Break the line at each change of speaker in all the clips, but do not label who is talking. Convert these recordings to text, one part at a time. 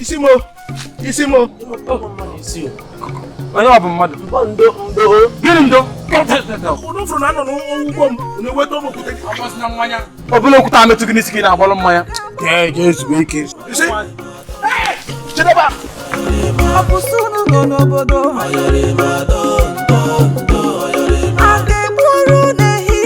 Isi m isi m
onye ọ bụ mmadụ
ndo ndo
gịnị ndo
ụnụ fụrụ na anọ n'ugbo m na-eweta ụmụ okwute
ọ bụla okwute ametụ gị n'isi gị na-agbalụ mmanya
jee zube ike isi chideba
Ọ bụ sunu nọ n'obodo a ga-egburu n'ehi.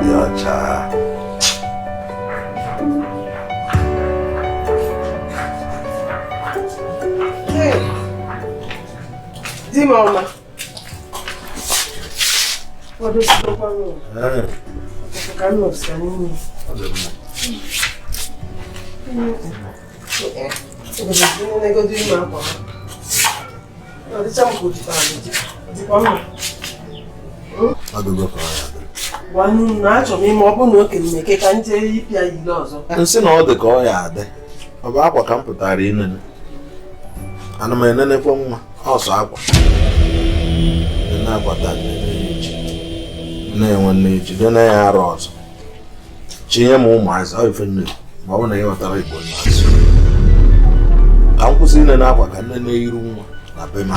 Ndị ọcha.
Di m ọma. Kwadosikwa m. Ka m nọsịa n'ime. Obodo ime akwa ha. Ọ dịcha m ka o jikwa adịji. Ọ dịkwa mma.
Ọdụgo ka ọ ya dị.
Gwa nnu m na achọrọ m ime ọ bụrụ na o kere m eke ka m jee ịpịa ya ile ọzọ.
Nsị na ọ dị ka ọ ya adị. Ọ bụ akwa ka m pụtara inene. Ana m enenekwa nwa ọsọ akwa. Nene akwa taa nene ya echi. Nne ya nwanne echi nene ya arọ ọzọ. Chinye m ụmụazị ọ ife nne ma ọ bụ na ị ghọtara Igbo nna asụ. Ka m kwụsị inene akwa ka nne iru nwa na be m.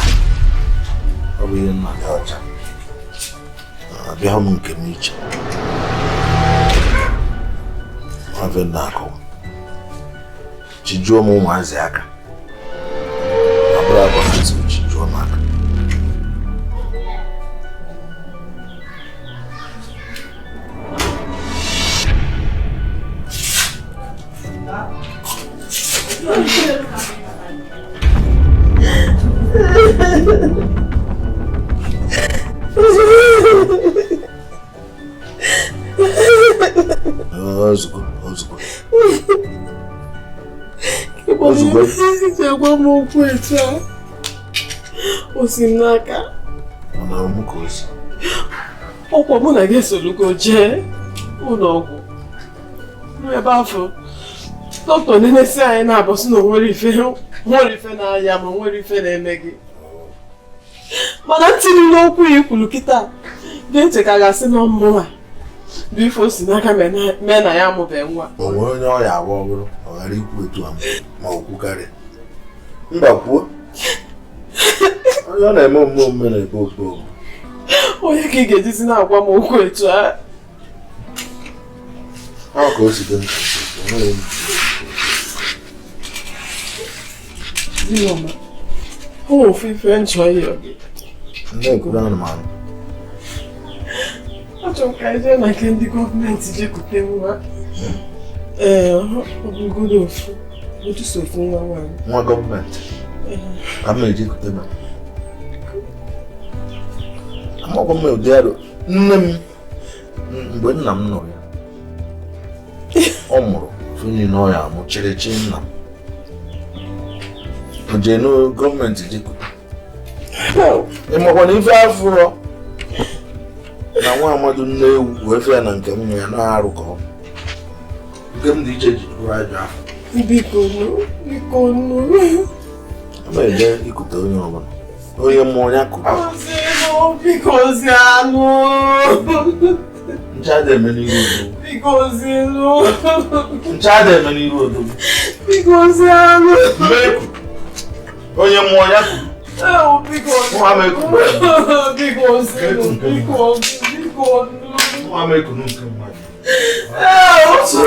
Ọ bụ ihe nna dị ọcha. Abịaghị m nke m iche. Ọ ife nna akọwa. Chijuo m ụmụazị aka. Ọ bụrụ akwa ka nsị chijuo m aka. Ozugbo ozugbo ozugbo
Ji agwa m okwu etu a. O si m n'aka.
Ọ nara m ka o si.
Ọkwa mụ na gị esolugo jee ụlọ ọgwụ. Ebe afọ dọkịta nenesi anyị na-abụ sị na o nwere ife nwere ife na-aya ma nwere ife na-eme gị. Mana ntị n'okwu ya ikwuru kịta dị ntị ka ga-asị na ọmụma bụ ife o si n'aka mee na ya amụbeghị nwa.
O nwere onye ọ ya abụ ọ bụrụ ọ ghara ikwu etu a ma o kwukarịa. Mba kwuo. Onye ọ na-eme omume omume na-ebe obe omume.
Onye ka ị ga-ejizi na-agwa m okwu etu a?
Ọ ka o si dị nka enweghị m.
Di ọma, o nwere ofu ife m chọrọ ịyọ gị.
Ndị ekwuru anụmanụ.
Achọrọ m ka anyị jee na nke ndị gọọmenti jee kute nwa. Ee, ọ bụrụgodo ofu, otu so ofu nwa nwaanyị.
Nwa gọọmenti. Ka m eji kute m. Amakwa m ụdị arụ. Nne m mgbe nna m nụrụ ya, ọ mụrụ ofu niile ọ ya amụ chịrị chi nna m. O jee na gọọmenti jee kute. Ị makwa na ife afụrọ na nwa amadu nne ewu wee fee ya na nke m ya na-arụ ka ọ nke m dị iche ji bụrụ ajọ afọ.
Biko nụ, biko nụ.
A na-eje ikute onye ọbụla. Onye mmụọ ya kụrụ.
Ozinụ, biko zianụ.
Ncha dị eme n'iru odogwu.
Biko zinụ.
Ncha dị eme n'iru odogwu.
Biko zianụ.
Mmeku. Onye mmụọ ya kụrụ.
Ewu, biko
Nwa m eku.
Biko zinụ, biko, biko nụ.
Nwa m ekunu nke mmadụ.
Ee, otu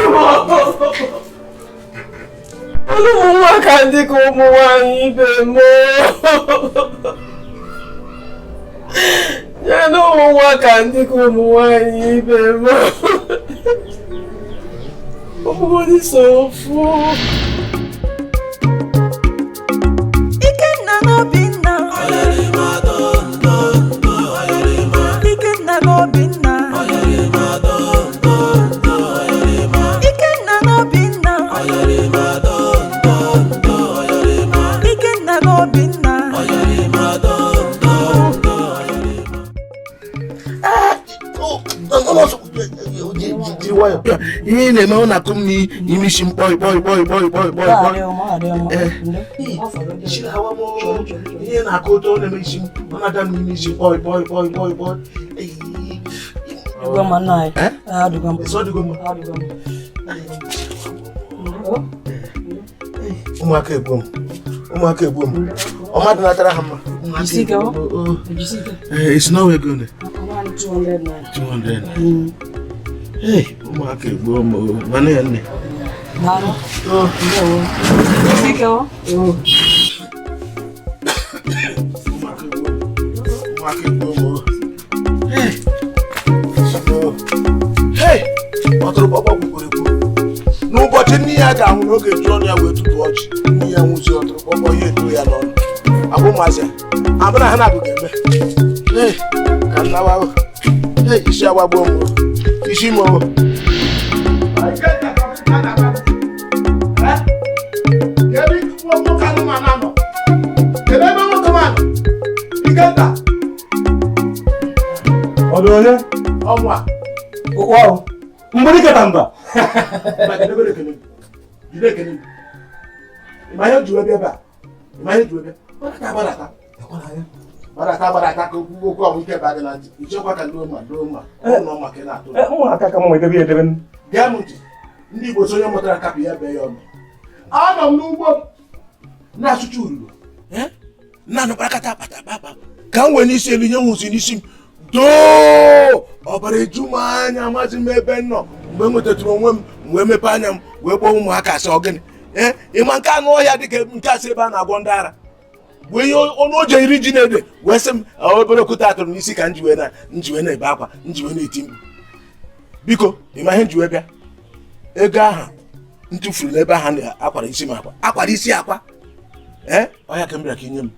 ụmụ nwa ka dị ka ụmụ nwaanyị ibe m. Nye na ụmụ nwa ka ndị ka ụmụ nwaanyị ibe m. Ọbụgodị so ofu.
Ikenna na Obinna. Ikenna na Obinna. Ikenna na Obinna. Ikenna na Obinna.
nwayọ. Ihe ị na-eme ọ na-akụ m n'ime isi m kpọị kpọị kpọị kpọị kpọị kpọị kpọị. Ihe na-akụ ụtọ ọ na-eme isi m, ọ na-ada m n'ime isi kpọị kpọị kpọị kpọị kpọị. Ụmụaka egbuo m. Ụmụaka egbuo m. Ọmadụ natara ha mma. It's not ego.
200 naira.
200 naira. Hey, ụmụaka egbuo m. Nwanne ya nne.
Daalụ. Ndewo. Jisike o.
Ụmụaka egbuo m. Ụmụaka egbuo m. Hey. Hey! Ọtụrụkpọkpọ kwukwere ekwu. N'ụbọchị nne ya ga-anwụ n'oge ji ọnụ ya wee tụtụ ọchị. Nne ya nwụzi ọtụrụkpọkpọ ihe eto ya n'ọnụ. Agwa ụmụazị a, abụna ha na-abụ ga-eme. Hey! Ka m nawa. Hey, isi agbagbuo m. Isi m o.
Ọ dị onye?
Ọnwa.
Wow. Mgbe dịka mba.
Ma ihe ji wee bịa ebe a. Ma ihe ji wee bịa. Gbadata gbadata. Gbadata ka okwu okwu ọbụ nke ba gị na ntị. Nchekwa ka ndị mma doo mma. Ọ nọ maka ị na-atụ.
Ụmụaka ka mma edebe edebe.
Gee m ntị. Ndị Igbo so onye mụtara kapị ya bee ya ọnụ. Anọ m n'ugbo m na-asụcha ururu. Na-anụkwa kata kpata kpakpa. Ka m wee n'isi elu nye nwụzi n'isi m. Doo! Ọbara eju m anya amazi m ebe m nọ mgbe m nwetatụrụ onwe m wee mepee anya m wee kpọọ ụmụaka asị ọgịnị. Ee, ịma nke anụ ọhịa dịka nke asị ebe a na-agwọ ndị ara bụ ihe ọnụ oje iri ji na-ede wee sị m obere okwute atụrụ n'isi ka njiwe na njiwe na-ebe akwa njiwe na-eti mkpu. Biko ịma ihe njiwe bịa ego aha m tụfuru n'ebe aha na-akwara isi m akwa akwara isi akwa. Ee, ọhịa ka m bịara ka inye m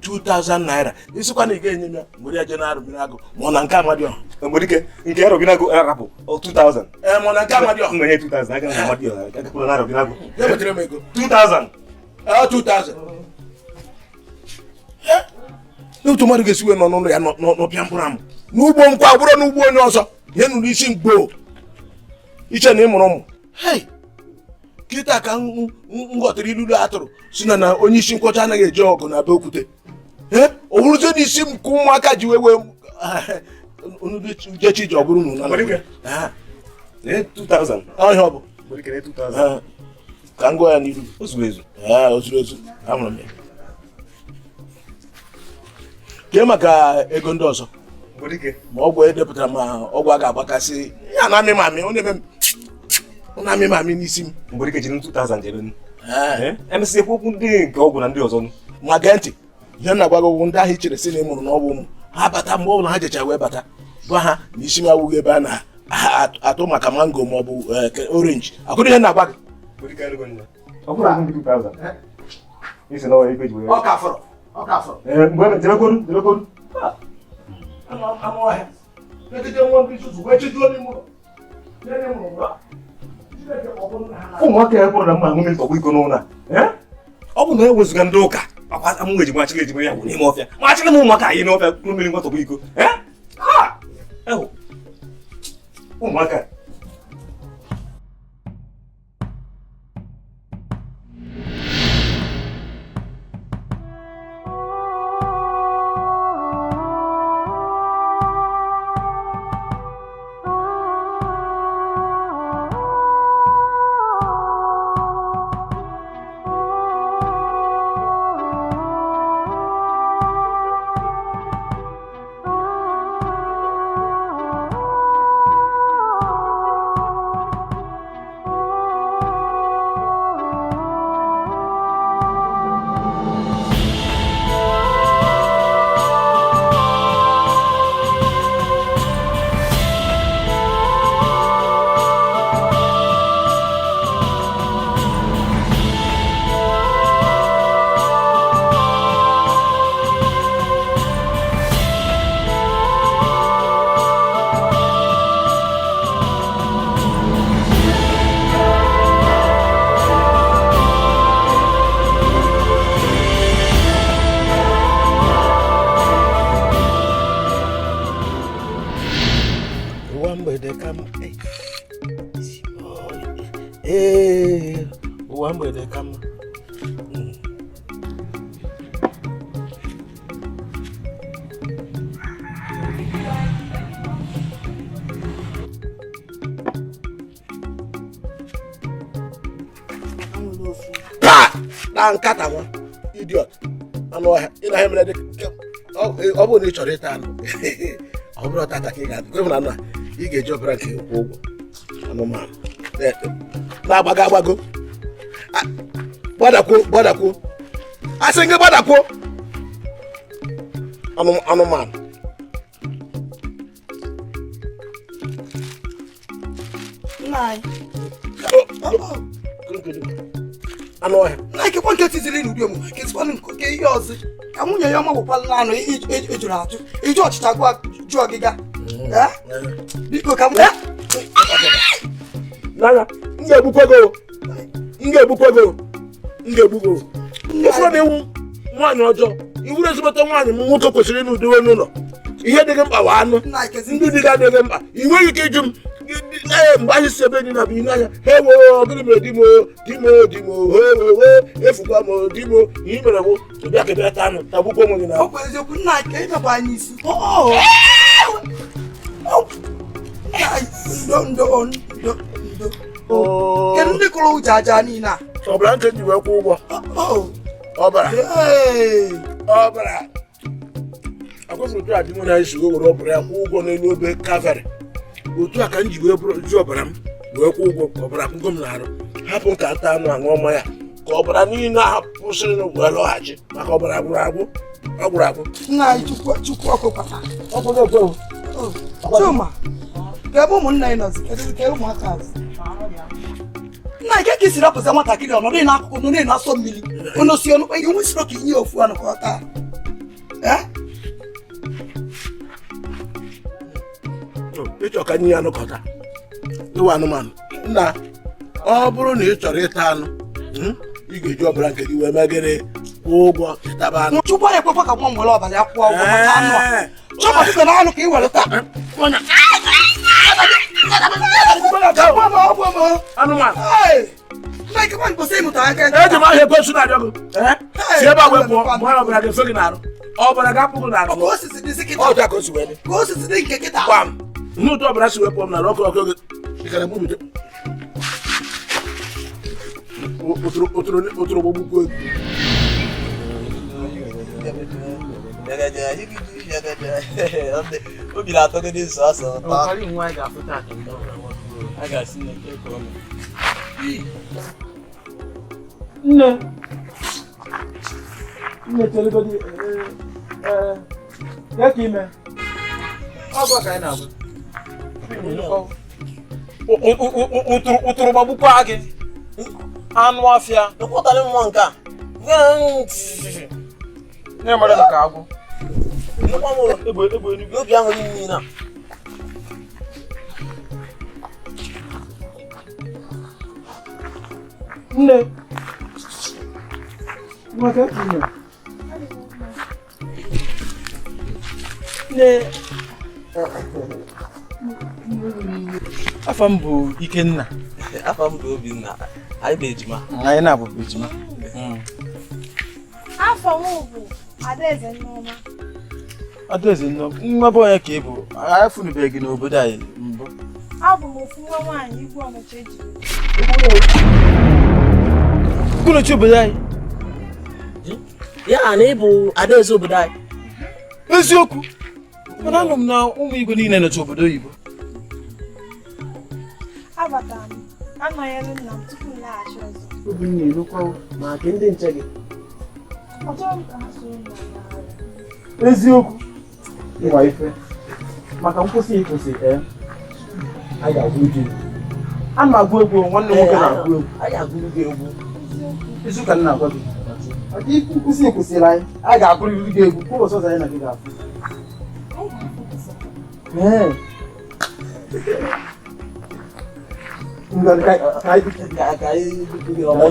2000 naira. Isikwa na ị ga-enye m ya nwere ya jee na Arụbinagụ ma ọ na nke Amadioha.
Mgbe nke Arụbinagụ arapụ 2000.
Ee, ma ọ na nke Amadioha.
M ga-enye 2000 aga na Amadioha agakwala na Arụbinagụ.
Ya wetere m ego
2000.
Ee, 2000. N'otu mmadụ ga-esi wee nọ n'ụlọ ya n'ọpịa mkpụrụ amụ n'ugbo nkwa bụrụ n'ugbo onye ọzọ ihe nụrụ isi mgbo iche na ị mụrụ ụmụ. Hei, kịta ka m ghọtara ilulu atụrụ si na onye isi nkwọcha anaghị eje ọgụ na be okwute. Ee, ọ bụrụzie n'isi m ka ụmụaka ji wee wee jechi ji ọ bụrụ unu na
2000.
Ọhịa ọ bụ
2000.
Ka m gụọ ya n'iru.
O zuru ezu.
Ee, o zuru ezu. Ahụrụ m ya. Kee maka ego ndị ọzọ ma ọgwụ edepụtara ma ọgwụ a ga-agbakasị ya na amị mamị ọ na-eme m ọ na-amị mamị n'isi m.
Mgbe ike jiri 2000 jebe. Emesịa ekwu okwu ndị nke ọgwụ na ndị ọzọ.
Ma gee ntị, ihe na-agwa gị ụgwụ ndị ahụ i chere sị na ị mụrụ n'ọgwụ ụmụ ha bata mgbe ọbụla ha jecha wee bata gwa ha na isi m awụghị ebe a na-atụ maka mango ma ọ bụ orenji. Akwụrụ ihe na-agwa gị. Ọ ka fọrọ. Ọ ka fọrọ.
Mgbe jebegodu jebegodu.
Anụ ọhịa. Megide nwa ndị nzuzu wee chijuo n'ime ụlọ.
Ụmụaka ya kwụrụ na mma ahụ mmiri tọgbọ iko n'ụlọ a. Ọ bụ na e wezụga ndị ụka akwa amụ eji machịrị ejima ya gwụ n'ime ọfịa machịrị m ụmụaka anyị n'ọfịa kụrụ mmiri ngwa tọgbọ iko. Ụmụaka
Mgbede ka mma. Na nkata nwa idiot anụ ọhịa ị na-ahịa mere dị ọ bụrụ na ị chọrọ ịta anụ ọ bụrụ tata ka ị ga-adị kwe na anụ a ị ga-eji ọbara nke kwụ ụgwọ anụmanụ na-agbago agbago gbadakwuo gbadakwuo asị gị gbadakwuo anụmanụ. Anụ ọhịa
nna ikekwa nke tiziri n'ụdị omu kesikwanụ nke ihe ọzọ ka nwunye ya ọma gwụkwala n'anụ ejuru ajụ iji ọchịcha gwa jụ ọgịga biko ka m
n'anya m ga-egbukwa gị m ga-egbukwa gị m ga-egbu gị. Ụfọdụ na-ewu nwaanyị ọjọọ iwuru ezigbote nwaanyị m nwoke kwesịrị ịnụ udowe n'ụlọ ihe dị gị mkpa wa anụ ndị dị gị adịghị mkpa ị nweghị ike ịjụ m mgbe anyị si ebe dị na bụ n'anya ha ewo gịnị mere di m di m di m he efukwa m di m ihe mere bụ bịa ka bịa taa anụ tagbukwa onwe gị na
ọ bụ eziokwu nna ka ịmekwa anyị isi ndo ndo ndo ndo. Kedu ndị kụrụ ụjọ aja niile a?
Ọbara nke ji wee kwụ ụgwọ. Ọbara ọbara akwụsịrị otu a dị mụ na isi were ọbara ya kwụ ụgwọ n'elu obe Kalvarị. Otu a ka m ji wee ju ọbara m wee kwụ ụgwọ ọbara akwụgo m na-arụ hapụ ka ata anụ aṅụọ mmanya ka ọbara niile ahụ kwụsịrị wee lọghachi maka ọbara gwụrụ agwụ ọ gwụrụ agwụ.
Nna anyị Chukwu ọkụkwata Chuma ka ebe ụmụnna anyị nọzi kedu ka ụmụaka azụ nna ike ka isi rapụta nwatakịrị ọnọdụ n'akụkụ nọ na-asọ mmiri onosi ọnụ iwu siro ka inye ofu anụ ka ọ taa.
Ịchọ ka nye ya anụ kọta ịwa anụmanụ nna ọ bụrụ na ị chọrọ ịta anụ ị ga-eji ọbara nke gị wee megịrị kwụọ ụgwọ ịtaba anụ.
Chukwu anyị ekwekwa ka nwa m were ọbara ya kwụọ ụgwọ maka anụ a. Chọba biko na anụ ka ị were taa.
Anụmanụ
Eji
m ahịa ekwesị na-arịọ gị si ebe a wee pụọ mgbe ọbara ga-efe gị n'arụ ọbara ga-apụ gị n'arụ ọja ka o si wee dị
ka o si dị nke kịta
gbam n'ụtọ ọbara si wee pụọ m n'arụ ọkụ ọkụ gị dịkara gbubite ụtụrụ gbagbukwu egwu.
Obi na-atọ gị n'izu asọ ụtọ.
Nne nne cheregodi ya ka ime ọgwụ ka anyị na-agba
ụtụrụ gbagbukwa gị anụ afịa ekwụtarị mmụọ nke a
nye mara ka agwụ
obi aṅụrị niile a.
Nne nwa ka ime nne afọ m bụ Ikenna.
Afọ m bụ Obinna. Anyị bụ ejima.
Anyị na-abụ ejima.
Afọ m bụ Adaeze Nneọma.
Adaeze Nneọma, nwa bụ onye ka ị bụ? Anyị afụnubeghị gị n'obodo anyị mbụ.
Abụ m ofu nwa nwaanyị Igwe Ọnịcha ejiri.
Kwunochi obodo anyị.
Ya na ị bụ Adaeze obodo anyị.
Eziokwu. Mana anụ m na ụmụ igwe niile nọcha obodo oyibo.
Abatara m anọnyere nna m tupu m laghachi ọzọ.
Obinna erukwawo ma ke ndị nche gị.
Ọ chọrọ m ka ha soro m na
Eziokwu. Ịwa ife. Maka nkwụsị ịkwụsị anyị ga-agụ egwu. A na agụ egwu nwanne nwoke na-agụ egwu.
Anyị agụrụ gị egwu.
Izu ka m na-agwa gị. Maka nkwụsị ịkwụsịrị anyị, anyị ga-agụrịrị gị egwu kwa ụbọchị ọzọ anyị na gị ga-afụ. Ee.
Ka anyị gị ọma.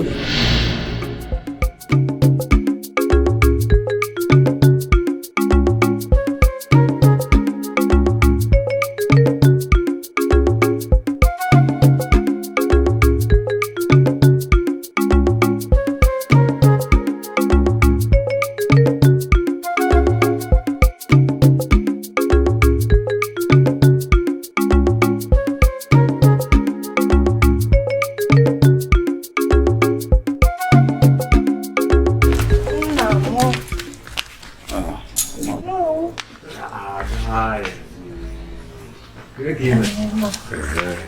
No.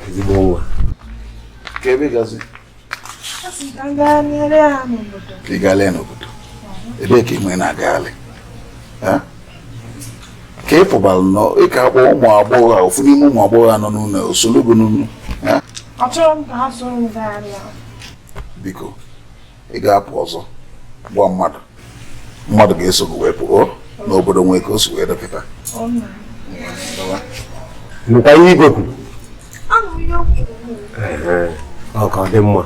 Ezigbo nwa.
Ka ebe gazi?
Asị ka m gaa nyere ha n'obodo.
Ka ị gaa lee n'obodo. Ebee ka ị nwee na-agagharị? Ka ị pụbara nọ ị ka akpọ ụmụ agbọghọ a ofu n'ime ụmụ agbọghọ a nọ n'ụlọ osologo n'ụlọ.
Achọrọ m ka ha soro m gagharịa.
Biko, ị ga-apụ ọzọ gwa mmadụ. Mmadụ ga-eso gị wee pụọ n'obodo nwee ka o si wee dọkịta.
Nụkwa ihe igwe kwuru. Ọ ka ọ dị mma.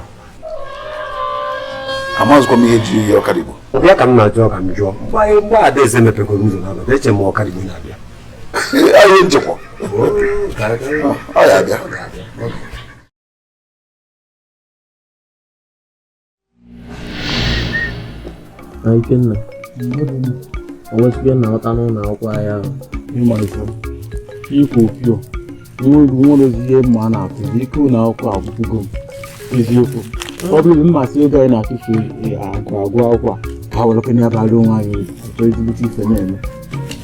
Amazịkwa m ihe ji ihe ọkarigbo.
Ya ka m na-ajụ ka m jụọ. Mgbe Adaeze mepegoro ụzọ n'abalị, eche m ọkarigbo na-abịa.
Ahịa njikwa. Ọ ya abịa.
Ikenna, o nwezikwa na-aghọta n'ụlọ akwụkwọ anyị ahụ.
Ikwu pio nwere ozi ihe mma a na-akụzi ike ụlọ akwụkwọ agwụgo m eziokwu ọ bụrụ mmasị ego anyị na-atụfu agụ agụ akwụkwọ a ka were kenye abalị onwe anyị achọ ezigbote ife na-eme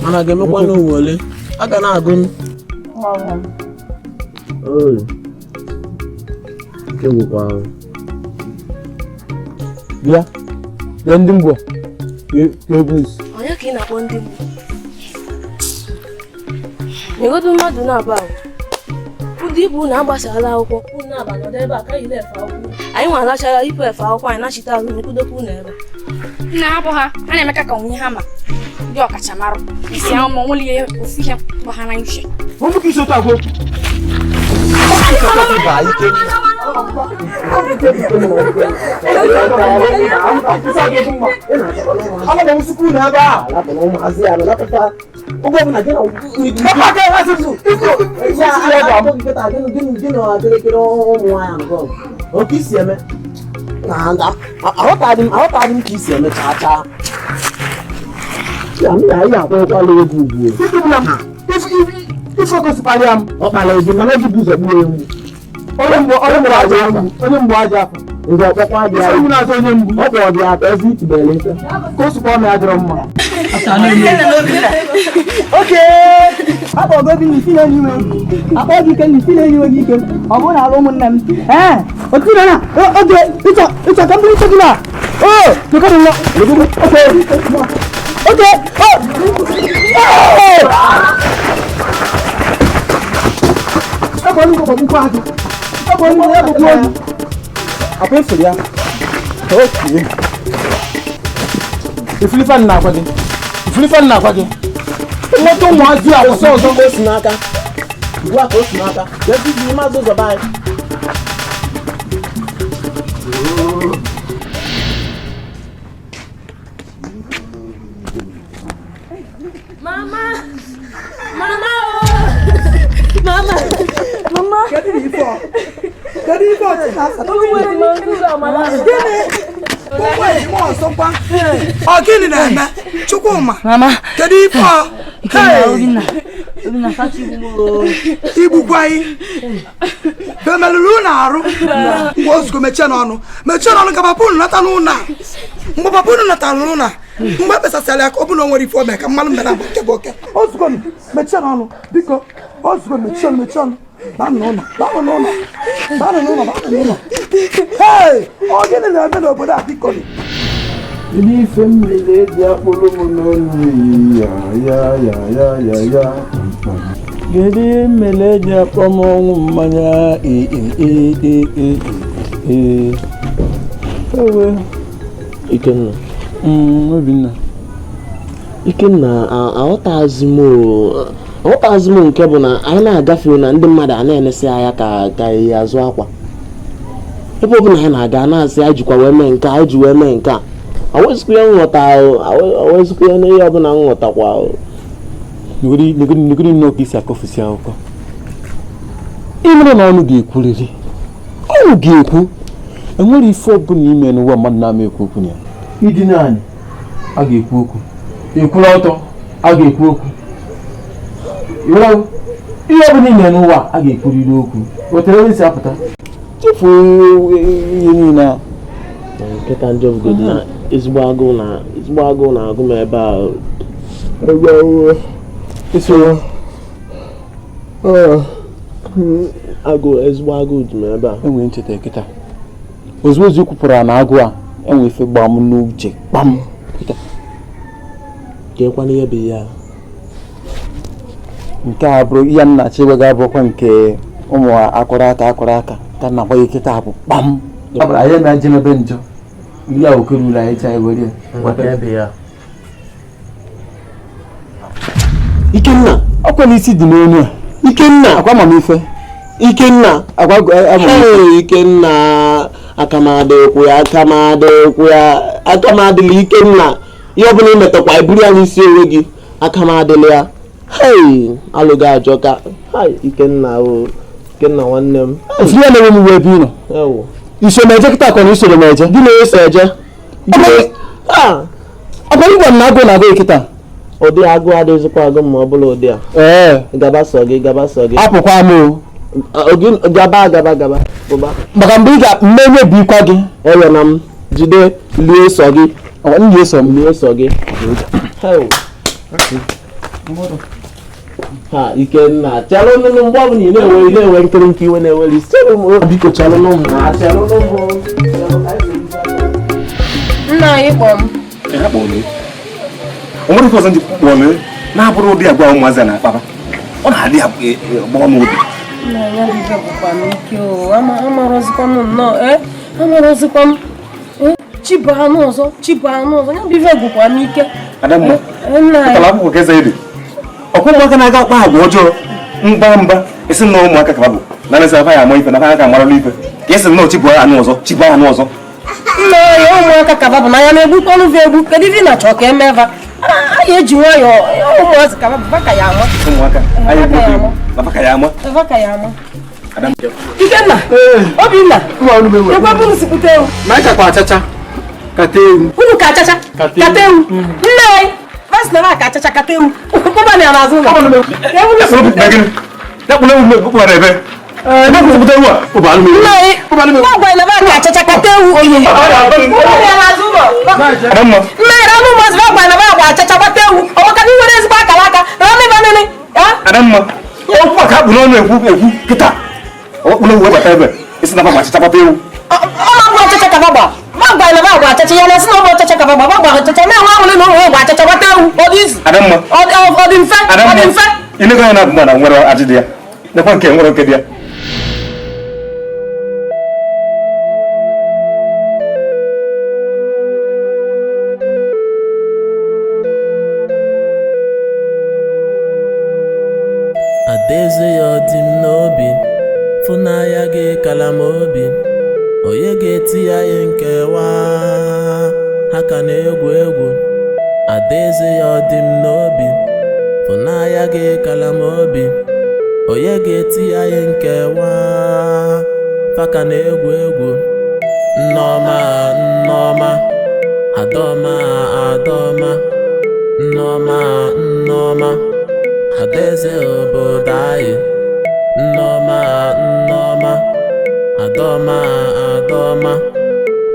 mana ga-emekwa n'ụwa ole a ga na-agụ nke gwụkwa ahụ
bịa bịa ndị mgbu
onye ka ị na-akpọ ndị mgbu nyegodu mmadụ na-aba ahụ ndị ibu na agbasala akwụkwọ unu aba nọdụ ebe a ka yiri efe akwụkwọ anyị nwa alachara ipu efe akwụkwọ anyị nachite azụ n'ekwudokwu unu ebe
nna hapụ ha ha na-emeka ka onwe ha ma ndị ọkachamara isi ahụ ma nwere ihe ofu ihe bụ ha na uche
Aghọtaghị m ka isi eme chaa chaa. Ya m na ya akwụkwala egwu ugbu.
Ife gosipara ya m.
Ọ kpara ezi mana eji bụ ụzọ gbuo ewu.
Onye mgbu aja afọ.
Ndị ọkpọkwa dị
Ife mgbu na-azọ onye mgbu.
Ọ kpọrọ dị atọ ezi itibere ife.
Ka o sikwa ọmị adịrọ mma.
Oke! Akpọ gị obi n'isi na-enyi akpọ gị ike n'isi na-enyi gị ike ọ bụrụ na alụ ụmụnne m ee otu na na oge ịchọ ịchọ ka m bụrụ ịchọ gị na o tụkọrọ nwa oke oke o
Ebe onye gbagbu azụ. Ebe onye gbagbu ozu. Akwa efere ya. Oke. Ifilifa nna akwa gị. Ifilifa nna akwa gị. Nweta ụmụazị a ọsọ ọzọ.
O si n'aka. Ugbu a ka o si n'aka. Jee iji maazị ụzọ be anyị.
Mama! Mama! Mama! Mama!
Kedu ife ọ? Kedu ife ọ Chinasa? Gịnị? Ụmụ ejima ọzọkwa. Ọ gịnị na-eme? Chukwuma. Kedu ife ọ? Igbukwa anyị. Bemelụrụ unu arụ. Mgbe ozugbo mechie n'ọnụ. Mechie n'ọnụ ka papa unu nata n'ụlọ a. Mgbe papa unu natara n'ụlọ a, mgbe ekpesasịara ya ka ọ bụ na o nwere ife o mee ka mmanụ mbe na-agba nke bụ oke. Ozugbo mechie n'ọnụ. Biko, ozugbo mechie ọnụ mechie ọnụ. Banụ n'ụlọ, banụ n'ụlọ, banụ n'ụlọ, banụ n'ụlọ. Hey! Ọ gịnị na-eme n'obodo a biko?
Kedu ife m mere eji akpụrụ m n'ọnụ ya ya ya ya ya ya. Kedu ihe m mere eji akpọ m ọnwụ mmanya e e e e e e. Ewe.
Ikenna.
Obinna.
Ikenna, aghọtaghịzi m nke bụ na anyị na-agafe na ndị mmadụ a na-enesị anya ka ihe azụ akwa. Ebe ọbụla anyị na-aga na-asị anyị jikwa wee mee nke a, anyị ji wee mee nke a. Awezikwa ya nghọta, awezikwa ya n'ihe ọbụla nghọtakwa.
Negodi nnọọ ka isi akọfusi akụkọ. Ị nụrụ na ọnụ ga-ekwurịrị. Ọnụ ga-ekwu. Enwere ife ọbụla ime n'ụwa mmadụ na-ama ekwu okwu ya. Ịdị naanị a ga-ekwu okwu. Ekwula ọtọ a ga-ekwu okwu. Ihe ọbụla ime n'ụwa a ga-ekwurịrị okwu. Wetere ebe si apụta. Chefuo ihe niile a.
Nkịta ndị obodo na ezigbo agụụ na-agụ m ebe a. Agụụ ezigbo agụụ dị m ebe a.
Enwere ncheta kịta. Ozugbo ozi kwupụrụ na agụụ a enwe ife gbaa m n'uche kpam kịta.
Keekwana ihe bụ ya.
Nke a bụrụ ihe m na-achọ ịgwa gị abụrụkwa nke ụmụ akwara aka akwara aka ka na agwa gị kịta bụ kpam. Ọ bụrụ anyị na-eje ebe njọ ndị a oke ruru anyị chaa were
ya. Ikenna
ọkwa n'isi dị n'onu a.
Ikenna
akwa amamife.
Ikenna
akwa amamife.
Ikenna akamadịkwu ya akamadịkwu ya akamadịla Ikenna ihe ọbụla imetakwa iburu ya n'isi onwe gị akamadịla ya. Hei alụghị ajọka. Hei Ikenna o Ikenna nwanne m.
Ofu ya na-enwe m iwe ebe ị nọ. Iso m eje kịta ka na isoro m eje.
Gị na-eso eje.
Ọkwa igwe m na-agụ na agụ kịta.
Ụdị agụụ adịghịzikwa agụ ma ọ bụla ụdị a.
Ee.
Gaba sọ gị gaba sọ gị.
Apụkwa m o.
Gaba gaba gaba. Ụba.
Maka mgbe ị ga-mmenye bụ ikwa gị.
Ewe na m jide lie sọ gị.
Ọkwa lie sọ m.
Lie sọ gị. Ha Ikenna chelụ nụnụ mgbe ọbụla ị na-ewe ị na-ewe nkiri iwe na-eweli chelụ m biko chelụ nụ m na chelụ nụ m.
Nna anyị kpọọ m.
O nwere ife ọzọ ndị kpọọ m na-abụrụ ụdị agwa ụmụazị na-akpaba ọ na-adị agbawa m obi.
Nna ya bibe bụkwa m ike o amarọzikwa m nnọọ amarọzikwa m chibụ anụ ọzọ chibụ anụ ọzọ ya bibe bụkwa m ike.
Adamma pụtara akwụkwọ ka eze ede ọkwa ụmụaka na-aga akpa agwa ọjọọ mgba mba esi na ụmụaka ka bụ na mesị afa ya ama ife na afa ka amarala ife ka esi nnọọ chibụ anụ ọzọ chibụ anụ ọzọ.
Nna ya ụmụaka ka bụ na ya na-egbukwa ọnụ egbu kedu ife na-achọ ka emeva anyị eji nwayọọ ụmụazị ka bụ ka ya ama.
Ụmụaka anyị egbu na ka ya ama.
Ka ya ama. Ikenna Obinna ekwe bụ nsipụta ewu.
Ma anyị kakwa achacha kata ewu.
Unu ka achacha kata ewu. Nne anyị bas na ka achacha kata ewu. Ụkpụba na n'azụ ụlọ. Nne anyị gwa na ka achacha kata ewu oyi. Ụkpụba na n'azụ ụlọ. Nne anyị anụ ụmụazị gwa na gwa achacha kata ewu. Ọ maka na nwere ezigbo akara aka na ọnụ ịba nene.
Adamma okwu a ka akpụ n'ọnụ ekwu ekwu kịta ọkpụrụ ewu webata ebe isi na achịcha gbata ewu.
Ọ na-agba achịcha ka gbagba gbagba na gbagba achịcha ya na sị na ọgba achịcha ka gbagba gbagba achịcha na-enwe aṅụrị na ụmụ gba achịcha gbata ewu ọ dị izu.
Adamma
ọ dị mfe ọ dị mfe.
Inego ya na-abụ na nwere ajị dị ya nekwa nke nwere nke dị ya.
Adaeze ya ọ dị m n'obi fụnanya gị kala m obi onye ga-eti ya ihe nkewa ha ka na-egwu egwu. Adaeze ya ọ dị m n'obi fụnanya gị kala m obi onye ga-eti ya ihe nkewa fa ka na-egwu egwu. Nneọma Nneọma Adaọma Adaọma Nneọma Nneọma Adaeze obodo anyị. Nneọma Nneọma Adaọma Adaọma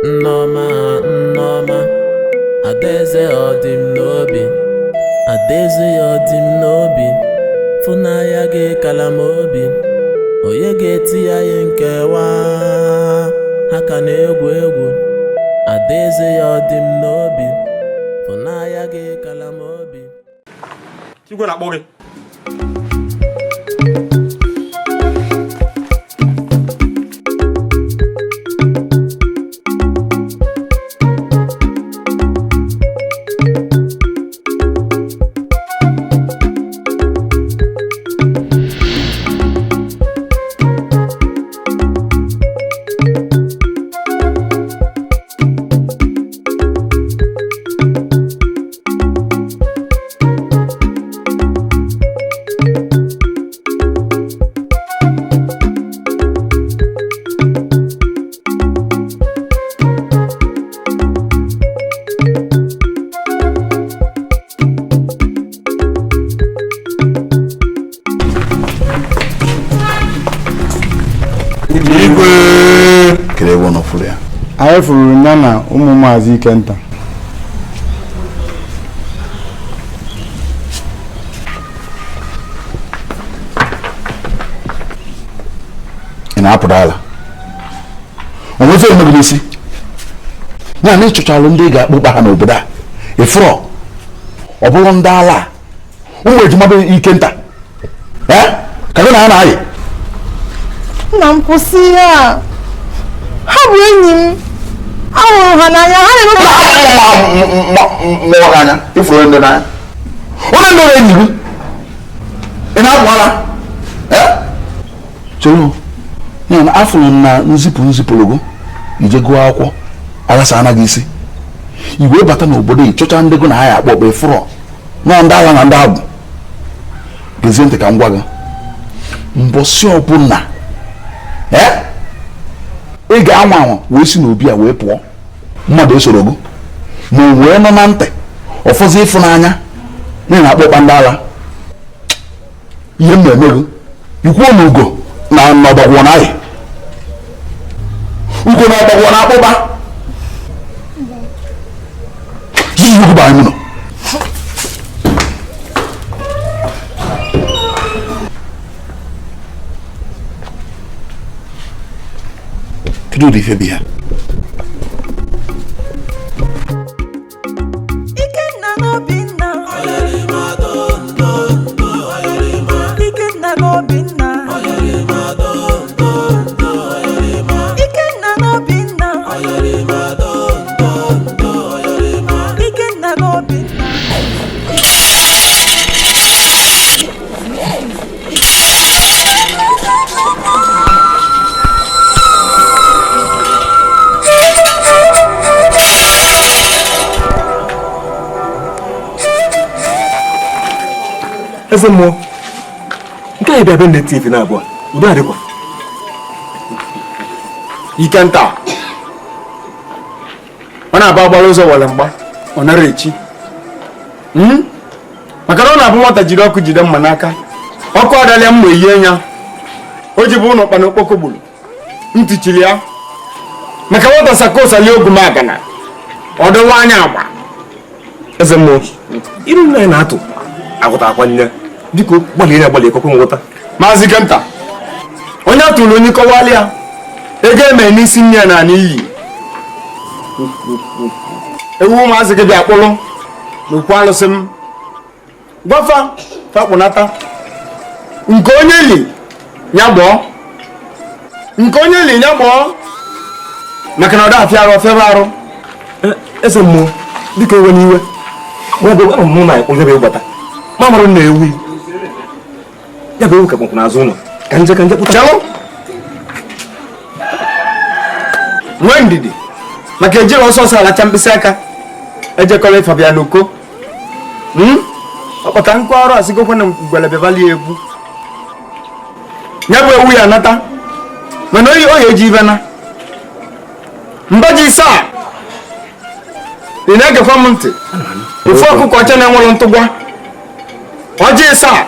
Nneọma Nneọma Adaeze ọ dị m n'obi. Adaeze ọ dị m n'obi fụnanya gị kala m obi onye ga-eti ya ihe nkewa ha ka na-egwu egwu. Adaeze ya ọ dị m n'obi fụnanya gị kala m obi.
Igwe na-akpọ gị.
Anyị fụrụ ya na ụmụ maazị Ikenta.
Na-apụrụ ala onwe ife emeghị n'isi ya na ịchọchalụ ndị ị ga-akpụkpa ha n'obodo a ịfụrọ ọ bụrụ ndị ala ụmụ ejima bụ ike nta ka gị na ha na-ayị.
Nna m kwụsị ihe a, ha bụ enyi m, ahụrụ ha n'anya, ha na-eme
mmụọ anya ịfụrụ ndị n'anya onye ndị enyi gị ị na-apụ ala chere ya na afụrụ m na nzipụ nzipụrụ ije gụọ akwụkwọ aghasa anaghị isi igwe bata n'obodo ị chọcha ndị gụ na ha ya akpọ ọkpa ịfụrọ nọ ndị agha na ndị agwụ. Gezie ntị ka m gwa gị, mbọsị ọbụla ị ga-anwa anwa wee si n'obi a wee pụọ, mmadụ esoro gị ma o wee nọ na ntị ọfọzi ịfụnanya n'ihi na akpọkpa ndị agha ihe m na-eme gị ikwuo na ugo na ọbọgwụ na ayị ugo na ọbọgwụ na akpụkpa yiyi ugwu anyị nọ. Kedu ụdị ife bụ ya?
Ikenna na Obinna, Ikenna na Obinna, Ikenna na Obinna, Ikenna na Obinna.
Eze mmụọ nke anyị bịa be nne TV na abụọ udo adịkwa.
Ike nta ọ na-abụ agbara ụzọ were mgba ọ nara echi, maka na ọ na-abụ nwata jiri ọkụ jide mma n'aka ọkụ adalịa mma eyie ya o ji bụ ụlọ ụkpana okpoko gburu ntị chiri ya, maka nwata sakosali ogumagana ọ dọwa anya agba.
Eze mmụọ iru nna anyị na-atụ agwụta akwa nne, biko gbalịa ya agbalị ekwe nghọta.
Maazị Ikenta, onye atụrụ onye kọwalị ya ego eme n'isi nne ya na n'iyi ewu ụmụazị gị bịa kpụrụ n'okwu alụsị m gwafa fakpụnata nke onye li ya gbọọ, nke onye li ya gbọọ, maka na ọ dafịa arụ ọfịa arụ.
Eze mmụọ biko ewe n'iwe mụ na onye bụ ịgbata ma mara na ewu ya bụ ewu ka kpọkwụ n'azụ ụlọ ka nje kpụta.
Chelụ nwee ndidi maka ejiri ọsọ ọsọ alacha mkpịsị aka ejekọrọ ịfabịa n'uko ọkpọta nkụ ọrụ asịgokwa na ngwelebebali egwu ya bụ ewu ya anata mana oyi oyi eji ibe na mba ji isaa ị na-egekwa m ntị ofu ọkụkọ ọcha na-enwere ntụgwa ọjị isaa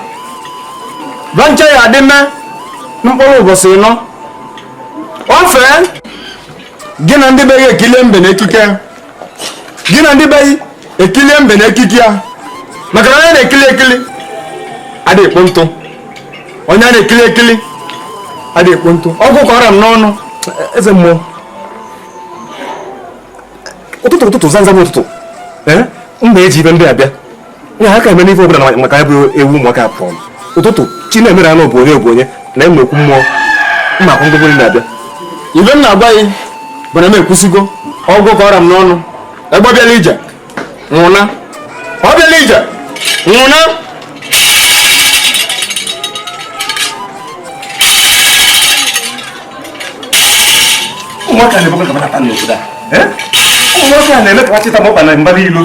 bancha ya adị mee mkpụrụ ụbọchị ịnọ ofee gị na ndị be gị ekilie mbe na ekike gị na ndị be gị ekilie mbe na ekike ya, maka na onye na-ekili ekili adị ekpo ntụ, onye a na-ekili ekili adị ekpo ntụ ọgwụ kọrọ m n'ọnụ.
Eze mmụọ ụtụtụ ụtụtụ zamzam ụtụtụ mgbe eji ibe ndị abịa ya ha ka eme n'ife ọbụla maka ya bụ ewu ụmụaka pụọ ụtụtụ chi na-emere anụ bụ onye bụ onye na eme okwu mmụọ mma akwụ ngwongwo na-abịa.
Ibe m na-agwa gị bụ na m ekwusigo ọgwụ kọrọ m n'ọnụ egbe bịala ije nwụna ọ bịala ije nwụna.
Ụmụaka na-ebekwa ka bata n'obodo a ụmụaka na-eme ka chịta mọkpa na mbara ilu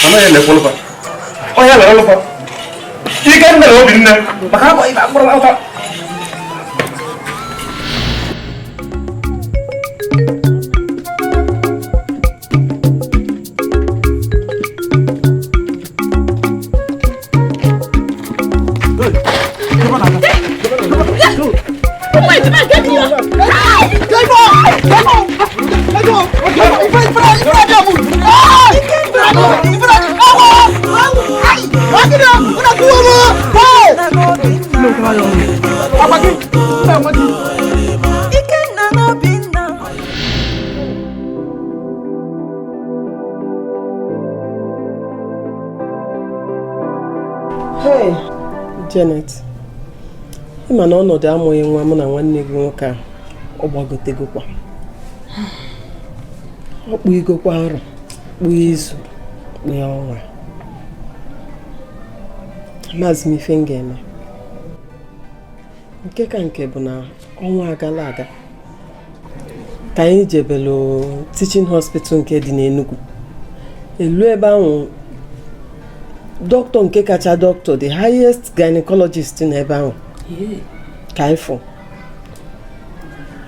mana ya na-ekwe lụfa ọhịa mere lụfa ike nne na obi nne maka akwa ibe akpụrụ aka.
Hey, Janet, ị ma na ọnọdụ amụghị nwa mụ na nwanne gị nwoke a ọ gbagotegokwa, ọ kpụigokwa arọ, kpụọ izu, kpụọ ọnwa. Amaghịzi m ife m ga-eme. Nke ka nke bụ na ọnwa agala aga ka anyị jebelu teaching hospital nke dị n'Enugu. Elu ebe ahụ, dọkịta nke kacha dọkịta, the highest gynecologist n'ebe ahụ ka anyị fụ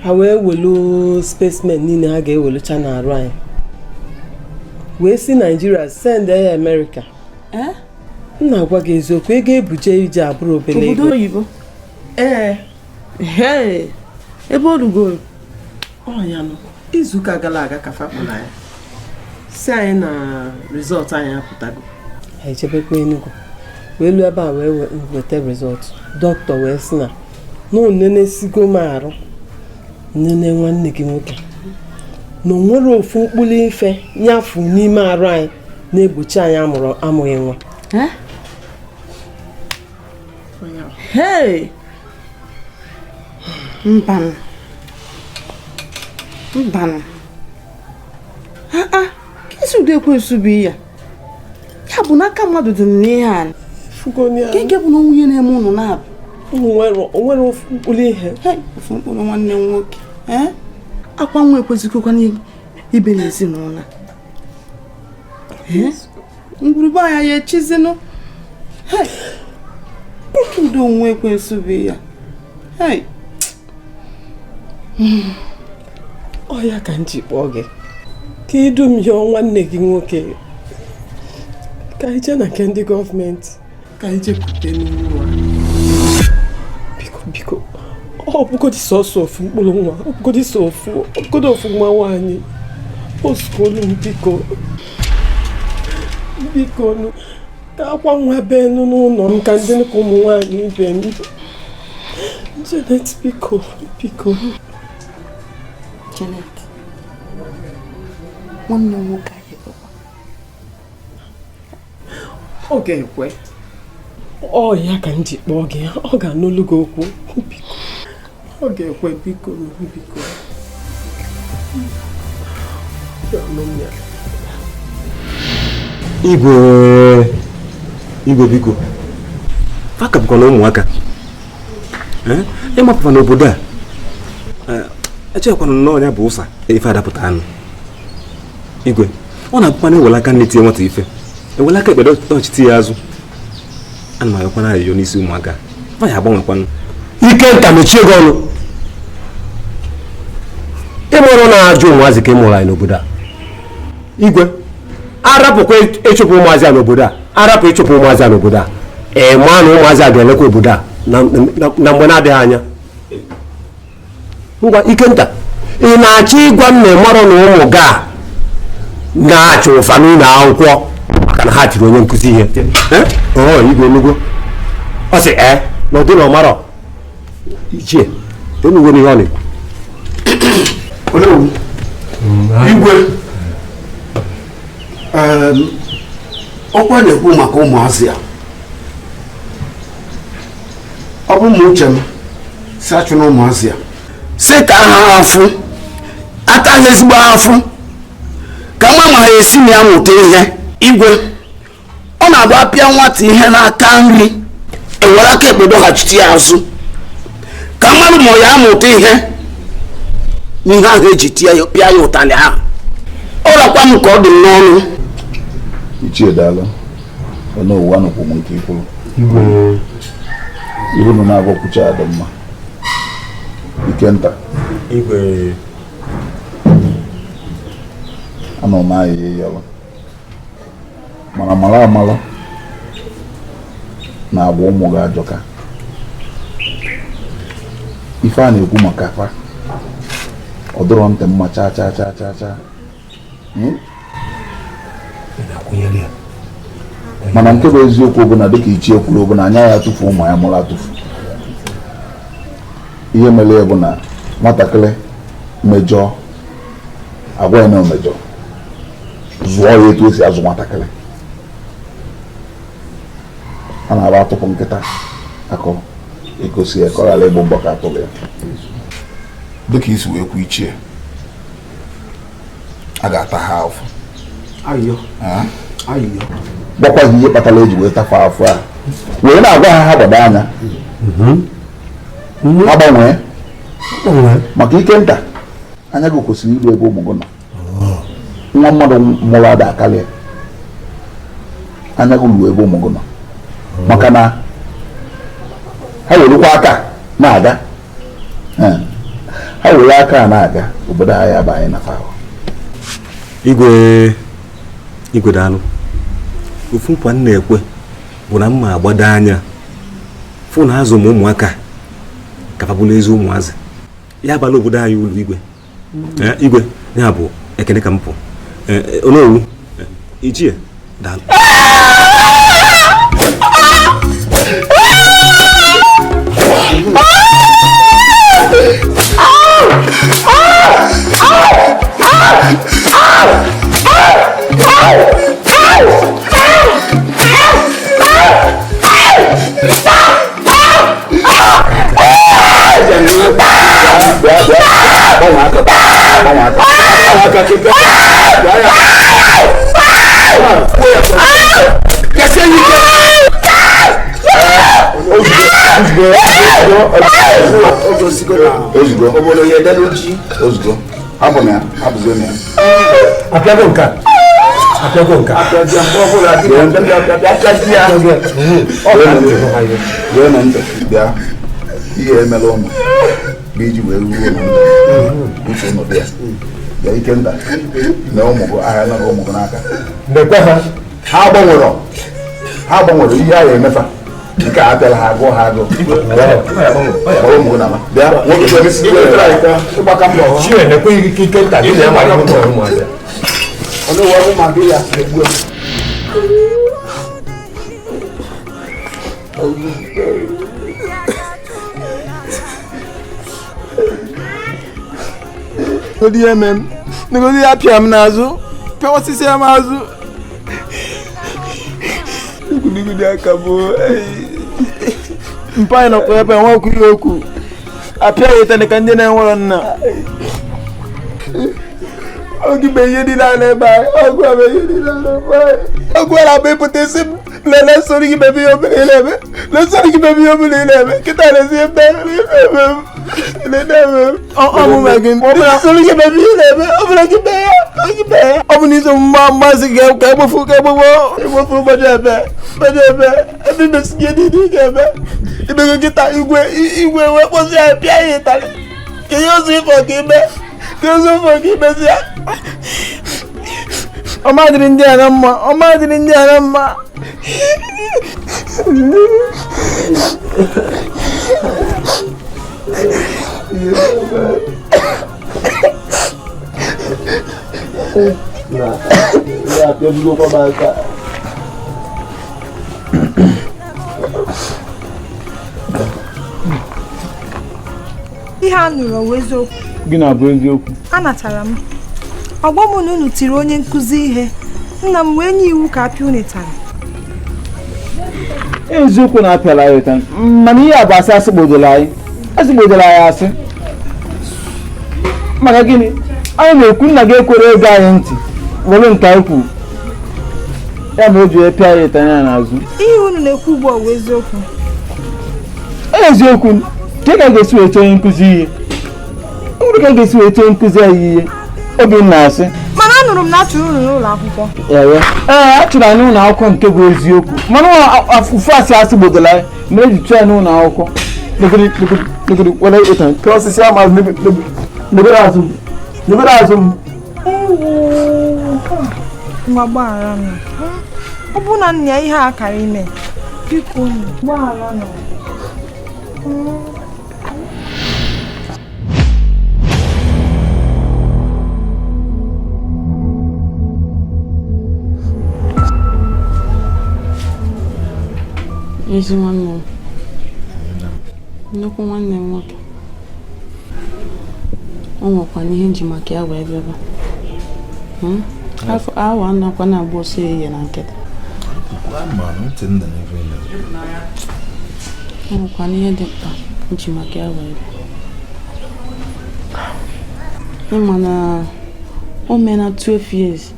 ha, wee welu specimen niile ha ga-ewelucha n'arụ anyị, wee si Naijiria send ya Amerịka. M na-agwa gị eziokwu, ego ebuje ije abụrụ obele ego.
Obodo oyibo?
Ee.
Ebe o rugoro.
Ọ ya nọ, izuụka gara aga ka fakpụrụ anyị si anyị na result anyị apụtago. Anyị echebekwa Enugu wee lu ebe a wee weta result. Dọkịta wee sị na onenesigo m arụ, nene nwanne gị nwoke, na o nwere ofu mkpụrụ ife nyafu n'ime arụ anyị na-egbochi anyị amụrụ amụghị nwa.
Hey! Mbanụ. Mbanụ. Ah, kesi ụdị ekwensu bụ ya. Ya bụ n'aka mmadụ dị n'ihe a. Nke nke bụ na nwunye na-eme ụnụ na-abụ.
O nwere ofu mkpụrụ ihe.
Hey, ofu mkpụrụ nwanne m nwoke. Eh? Akwa nwa ekwesịghịkwa ibe n'ezinụlọ. Eh? Ngwurube anya ya echizinụ. Hey! Ụdị onwe ekwensu bụ ya. Hey!
Ọ ya ka m ji kpọọ gị ka idu m yọọ nwanne gị nwoke ka anyị jee na nke ndị gọọmenti ka anyị jee kute nwa. Biko, biko, ọ bụgodị sọsọ ofu mkpụrụ nwa, ọ bụgodị sọ ofu, ọ bụgodị ofu nwa nwaanyị osukwolu m, biko, biko nụ, ka akwa nwa bee nụ n'ụlọ m ka ndị ka ụmụ nwaanyị ibe m. Janet, biko, biko.
Janet, nwanne m nwoke anyị ekwekwa.
Ọ ga-ekwe. Ọ ya ka m ji kpọọ gị, ọ ga-anụlụ gị okwu. Biko, ọ ga-ekwe, biko, biko.
Igwe, igwe, biko. Faka bụkwa na ụmụaka. Ịmapụkwa n'obodo a, echekwana nnọọ ya bụ ụsa ife adapụta anụ. Igwe, ọ na-abụkwa na ewele aka nne tie nwata ife, ewele aka ekpe dọchite ya azụ. Ana m ayọkwana ayọyọ n'isi ụmụaka, fa ya agbanwekwanụ.
Ikenta, mechie gị ọnụ. Ịmụrụ na-ajụ ụmụazị ka ị mụrụ anyị n'obodo a. Igwe, arapụkwa ịchụpụ ụmụazị a n'obodo a, arapụ ịchụpụ ụmụazị a n'obodo a. Ee, ma na ụmụazị a ga-elekwa obodo a na mgbe na-adịghị anya. Ngwa, Ikenta, ị na-achọ ịgwa m na ịmarọ na ụmụ gị a na-achụ ụfa n'ụlọ akwụkwọ maka na ha tiri onye nkụzi ihe? Igwe enugo. Ọ sị ee, na ọ dị na ọmarọ. Ichie, enugo n'ihe ọ na-ekwu.
Igwe, ọkwa na-ekwu maka ụmụazị a. Ọ bụ ma uche m si achụ na ụmụazị a, si ka ha afụ ata ha ezigbo afụ ka nwa ma ha esi na ya mụta ihe. Igwe, ọ na-abụ apịa nwata ihe n'aka nri, ewere aka ekpe dọghachite ya azụ ka mmadụ ma ya amụta ihe n'ihe ahụ eji tie ya, pịa ya ụtalị ahụ. Ọ rakwa m ka ọ dị m n'ọnụ.
Ichie, daalụ. Ọnụ ụwa nụkwu m nke ikwuru. Ihe unu na-agwakwucha dị mma. Ikenta.
Igwe.
Anọ m ahịa yọrọ. Mana mara amara na agwa ụmụ gị ajọka. Ife a na-ekwu maka fa, ọ dọrọ ntị mma chaa chaa chaa chaa chaa. Mana nke bụ eziokwu bụ na dịka ichie kwuru bụ na anya ya atụfu ụmụ ya mụrụ atụfu. Ihe mere ya bụ na nwatakịrị mejọọ, agwa ya na o mejọọ, zụọ ya etu esi azụ nwatakịrị. A na-agba atụpụ nkịta akọ egosi ya ka ọ ghara ịgbọ mbọ ka atụrụ ya. Dịka isi wee kwu ichie, a ga-ata ha afụ. Gwakwa ha ihe kpatara eji wee tafa afụ a, wee na-agwa ha ha gbado anya ha gbanwee maka ike nta anya gị kwesịrị iru ebe ụmụ gị nọ. Nwa mmadụ mụrụ ada akarịa anya gị ruo ebe ụmụ gị nọ, maka na ha werekwa aka na-aga, ha were aka na-aga obodo anyị abanye na fahụ.
Igwe igwe daalụ. Ofu nkwa m na-ekwe bụ na mma agbado anya fụ na azụ m ụmụaka ka fa bụrụ ezi ụmụazị ya abala obodo anyị ụlọ igwe. Igwe ya bụ ekene ka m pụ. Onowu ichie daalụ.
Ozugbo hapụ na ya, hapụzie na ya.
Apịago nke a. Apịago nke a.
Gee na ntị bịa, ihe emela ụnụ bụ iji wee ruo ụlọ uche ụnụ bịa. Bịa Ikenda na ụmụ gị ahịa naghị ụmụ gị n'aka.
Nekwe ha.
Ha gbanwere ha gbanwere ihe a ga-emefa. Nke a apịala ha agụọ ha agụụ. Kpọrọ ụmụ gị n'ama. Bịa nwoke ịgbaka mbọ.
Chie nekwe Ikenda gị na-enwe ụmụazị.
Negodi ya eme m, negodi ya pịa m n'azụ, pịa osisi ya m azụ. Negodi aka bụ mpa anyị nọkwa ebe nwa okwu ihe okwu. Apịa ya ịtanị ka ndị na-enwerọ nna. Oge bụ ihe niile a na-ebe anyị, ọgụ a bụ ihe niile a na-ebe anyị. Ọgụ a na-abụ ịpụta isi m, lele soro gị mebe ihe ọbụla ị na-eme, lele soro gị mebe ihe ọbụla ị na-eme, kịta na-esi ebe eme m, lele eme m. Ọmụma gị, soro gị mebe ihe na-eme, ọbụla gị mee ya, gị mee ya. Ọ bụ na iso mgba mgbazi gị ka egbofu ka egbofu egbofu ụbọchị ebe, ụbọchị ebe, ebe imesi gị niile ị ga-eme. Imego kịta igwe igwe wee kpọsị ya pịa ya ịtarị. Ka ihe ozu ifo ka ime. Ọma dịrị ndị a na mma, ọma dịrị ndị a na mma.
Ihe a nụrụ ọ wụ eziokwu?
Gị na-abụ eziokwu.
Anatara m ọgbọ m na unu tiri onye nkụzi ihe, nna m wee nye iwu ka apịa unu ịtarị.
Eziokwu na apịala anyị ụtarị, mana ihe a bụ asị asị gbodoro anyị, asị gbodoro anyị asị. Maka gịnị? Anyị na-ekwu nna gị ekwere ego anyị ntị, were nke anyị kwuru. Ya ma o ji wee pịa ya ịtarị ya n'azụ.
Ihe unu na-ekwu ugbu a bụ eziokwu.
Eziokwu, ka ka ga-esi wee tee onye nkụzi ihe? Nwere ka ga-esi wee tee nkụzi anyị ihe? Obinna asị.
Mana anụrụ m na achụrụ unu n'ụlọ akwụkwọ.
Ee, a chụrụ anyị n'ụlọ akwụkwọ nke bụ eziokwu. Mana ofu asị asị gbodoro anyị mere eji chụọ anyị n'ụlọ akwụkwọ. Negodi negodi were ịta nke osisi ama negodi azụ m negodi azụ m.
Nwa gbaghara m. Ọ bụ na nna ya ihe a kara ime. Biko gbaghara m.
Ezi nwanne m, nnukwu nwanne m nwoke, o nwekwana ihe nji maka ya wee bịaba. Afọ awa anọkwa na-agba ọsọ ehihie na nkịta.
Ntị m dị n'ife ị na-ekwu.
Ọ nwekwana ihe dị mkpa nji maka ya wee bịa. Ịma na o meela 12 years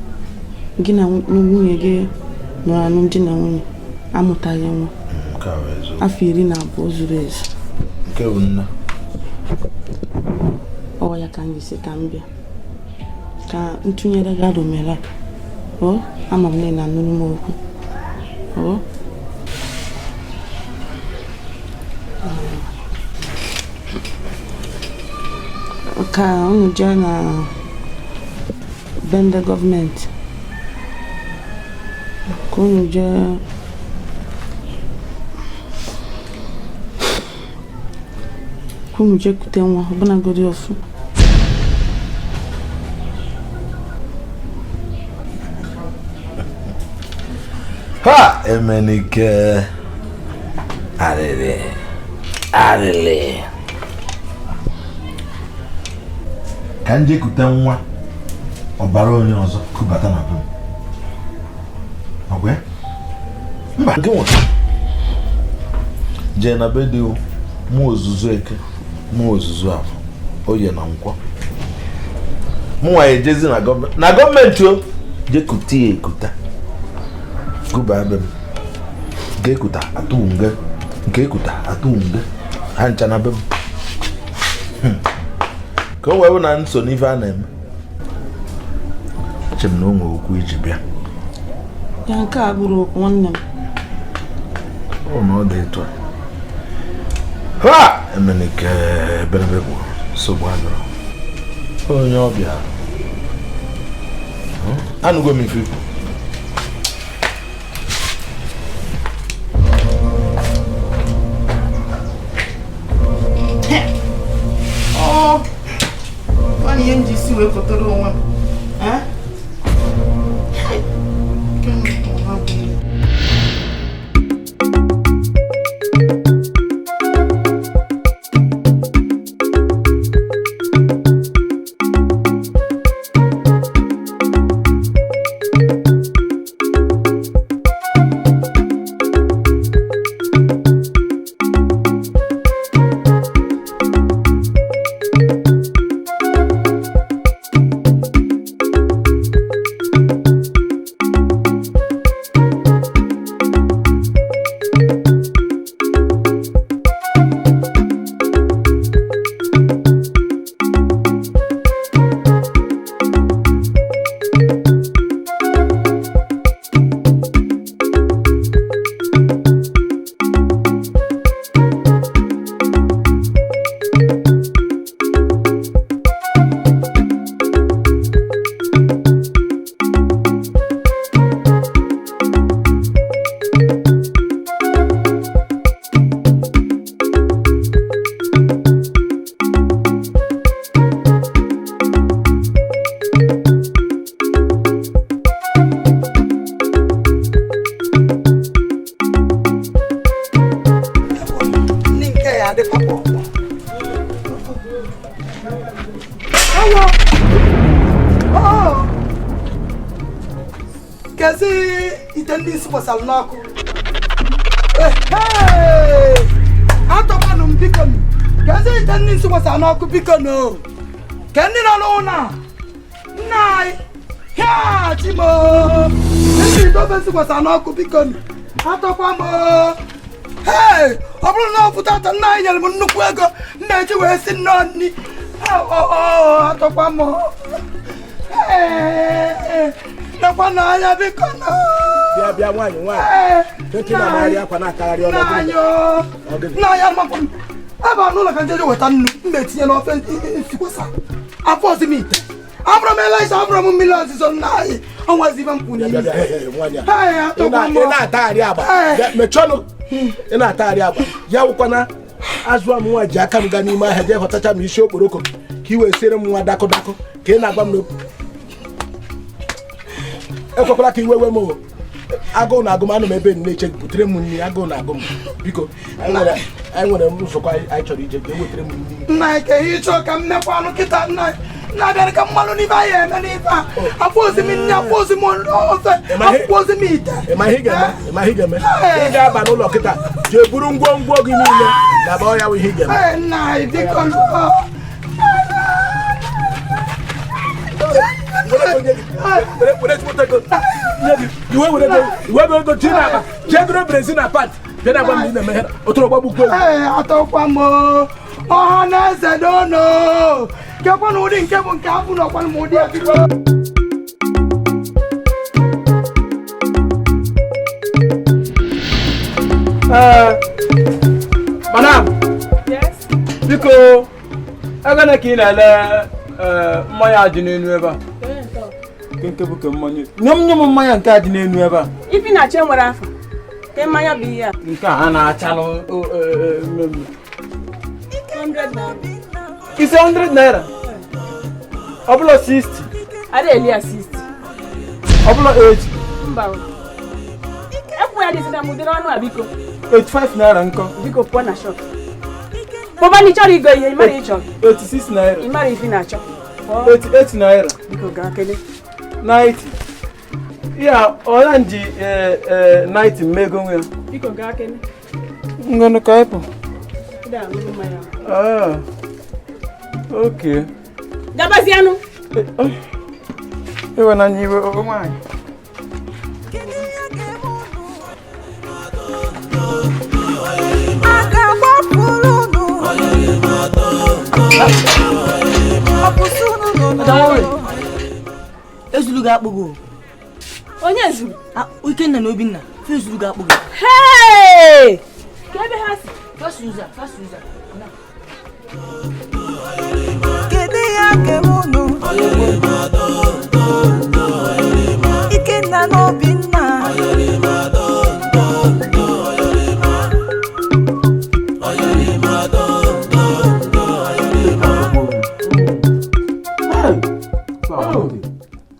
gị na nwunye gị nọrọ alụmdi na nwunye amụtaghị nwa.
Nke a bụ eziokwu.
Afọ 12 zuru ezu.
Nke bụ nne.
Ọ ya ka m ji sị ka m bịa ka ntụnyere gị aro mere o ama m na ị na-anụrụ m okwu o. Ka unu jee na be ndị gọọmenti ka unu jee kute nwa ọbụnagodi ofu.
Ha Emenike arịrị arịrị ka m jekute nwa ọbara onye ọzọ kubata na be m. Ọgwe? Mba, gị nwa jee na be dị mụ ozuzu eke mụ ozuzu afọ oye na nkwọ mụ nwa ejezi na gọọmenti na gọọmenti o jekute ya ekuta kuba be m nke ekuta atụ nge nke ekuta atụ nge ha ncha na be m ka o wee bụ na nso n'ife a na-eme. Eche m na o nwere okwu iji bịa.
Ya nke a bụrụ okwu nwanne m.
Ọ na ọ dị etu a. Ha! Emenike eberebe bụ nsogbu adọrọ. Onye ọbịa. Anụgo m ife ikwu.
Ihe m ji isi wee fotere onwe m. N'ọkụ atọkwanụ m biko nụ kezi ite ndị nsi gbasara n'ọkụ biko nụ ke ndị nọ n'ụlọ a nna anyị hịa chimo ndị ite ofe nsi gbasara n'ọkụ biko nụ atọkwa m ee ọ bụrụ na ọ pụta ata nna anyị nyere m nnukwu ego m na-eji wee si nnọọ nni atọkwa m ee nakwa n'anya biko nụ.
Bịa bịa nwaanyị nwaanyị nke na-amagharị akwa na-atagharị ọnụ
nna ya makwa m ebe n'ụlọ ka njeje weta nnu m na-etinye n'ofe nsikwasa afọ ọzọ m ite abụrụ m Elisha abụrụ m mmiri ọzịzọ nna anyị ọnwazi ibe mkpu n'ime
ị na-atagharị agba mechie ọnụ ị na-atagharị agba ya wụkwana azụ m nwa ji aka m gaa n'ime ahịa jee ghọtacha m isi okporoko ka i wee siere m nwa dakụ dakụ ka ị na-agba m n'okwu ekwekwala ka iwe we m o agụụ na agụ m anụ m ebe na-eche butere m nri agụụ na agụ m biko anyị nwere nzukọ anyị chọrọ ije ka e wetere m nri
nna anyị ka ihe ịchọ ka m mekwa anụ kịta nna anyị
Na-abịara ka mmalụ n'ife anyị eme n'ife a. Afọ ozi m nne, afọ ozi m ofe, afọ ozi m ite.
Ị ma ihe ị ga-eme? Ị ma ihe ị ga-eme? Ị ga-aba n'ụlọ kịta jee buru ngwongwo gị niile na ba ọya ihe ị ga-eme.
Ee, nna anyị, biko.
Iwe ego tinye n'akpa jee goro brezi na pant bịa na agwa m na ị na-eme ihe otoro gbagbukwe.
Ee, atọkwa m ọha na eze dono kekwa na ụdị nke bụ nke afụ na ọkwa m ụdị a biko.
Madam.
Yes.
Biko, ego na ka ị na-ele mmanya dị n'elu ebe a? Nke bụ ke mmanya. Nye m mmanya nke a dị n'elu ebe a.
Ifi na-achọ nwere afọ. Ke mmanya bụ ihe a.
Nke a na-achalụ mmemme. Ise 100 naira. Ọ bụla 60.
Ada eli ya 60.
Ọ bụla 80.
Mba. Ekwu ya dịsị na m ụdịrị ọnụ a biko.
85 naira nkọ.
Biko pụọ na shop. Pọba na ị chọrọ igo ihe, ị mara ị chọrọ.
86 naira.
Ị mara ifi na-achọ.
88 naira.
Biko gaa kele.
90. Ya, ọla nji 90 mmego nwe ya.
Biko gaa kele.
Ngọnụ ka ịpụ.
Ịda aṅụrụ mmanya.
Ah. Okay.
Gabazianụ.
Ewe na nyiwe nwaanyị.
Ezulu ga-akpụ gị.
Onye zuru?
Ikenna na Obinna, fa ezulu ga-akpụ gị.
Hey! Ka ebe ha si?
Fast user, fast user.
Kedu ihe ga-eme unu? Ikenna na Obinna.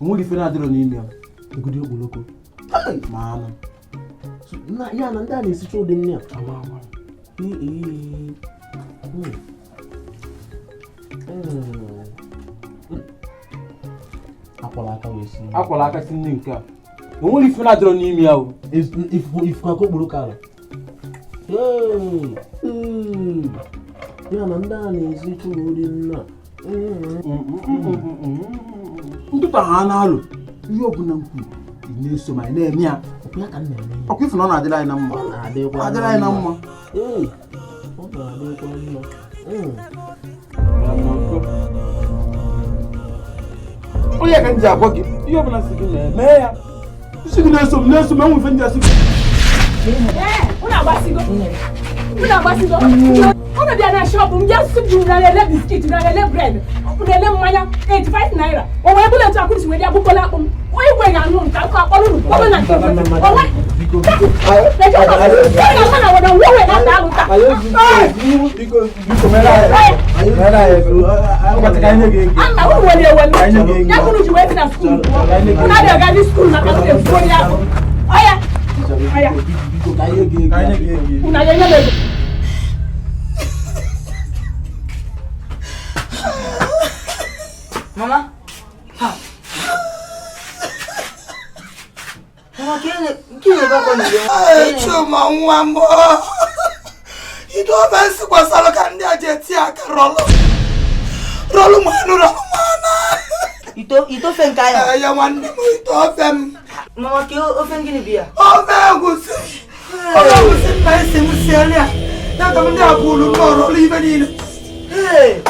Onwere ife na-adịrọ n'ime ya. Egodi okporoko ma anụ.
Ya na ndị a na-esicha ụdị nri a. Akwala aka wee si.
Akwala aka si nri nke a. Onwere ife na-adịrọ n'ime ya o.
Ifuku aka okporoko ala. Ya na ndị a na-esicha ụdị nri a.
Ntụtụ ha na-alụ ihe ọbụla m kwuru na-eso ma na-eme ya. Ọkwa ifu na ọ na-adịrị anyị na mma. Adịrị anyị na mma. Onye ka m ji agwa gị ihe ọbụla si gị mee ya. Isi gị na-eso m na-eso m enwe ife ndị asị gị.
Unu agbasigo. Unu agbasigo. Unu bịa na shọpụ m bịa sụpụ na ele biskit na ele bred na ele mmanya 85 naira. O wee bụla etu akwụsị wee bịa bukọla akpụ m. Onye igwe ga-anụ nke akụ akpọrọ unu kpọrọ na nke onwe. Ama unu weli ewelu. Ya kunu ji wee si na skuul pụọ. Unu adịghị aga ndị skuul maka unu efu onye akpụ. Ọya. Ọya. Unu aga-enye m ego.
Mama? Ha. Mama,
Ee, Chuma nwa m. Ido ofe nsị kwasara ka ndị a ji eti aka rọlụ. Rọlụ mmanụ, rọlụ mmanụ.
Ite ofe nke anyị?
Ee, nwanne m, ite ofe m.
Mama, ke ofe gịnị bụ ya?
Ofe egusi. Ofe egusi nna esi m siele ya. Ya ka ndị a bụrụ nnọọ rọlụ ibe niile.
Ee.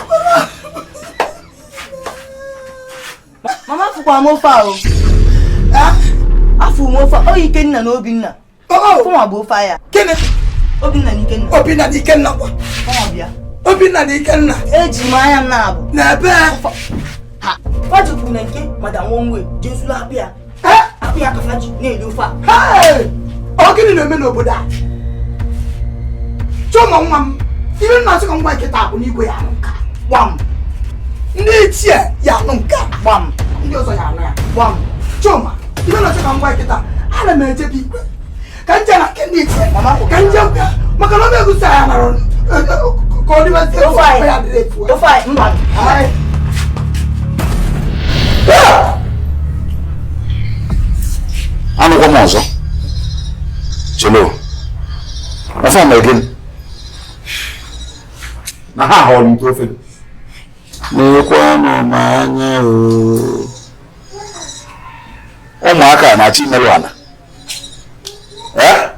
Mama, afụkwa m ofe ahụ. Afụ m ofe o Ikenna na Obinna. Fụnwa bụ ofe ya.
Gịnị?
Obinna na Ikenna.
Obinna na Ikenna kwa.
Fụnwa bịa.
Obinna na Ikenna.
Eji m anya m na-abụ.
N'ebe?
Ha. Faji na nke Madam Onwe jee zuru akpụ ya. Akpụ ya ka Faji na-eri ofe a.
Ọ gịnị na-eme n'obodo a? Chuma nwa m, ihe nna asị ka ngwa nkịta bụ n'igwe ya anụ nka. Gbam. Ndị ichie ya anụ nka. Gbam. Ndị ọzọ ya anụ ya. Gbam. Chuma, ihe na-achọ ka ngwa nkịta, ana m ejebe igwe. Ka nje na nke ndị ichie, ka nje bịa, maka na ọ bụ-egusi anyị nara ka ọ dịbazie ofe ya dịrị efu.
Ofe anyị, mba.
Anụkwa m ọzọ. Chelo. Afọ mere gịnị? Na ha họrọ ite ofe. N'ekwanụ m anya oo. Ụmụaka na-achọ imerụ ala. Ee?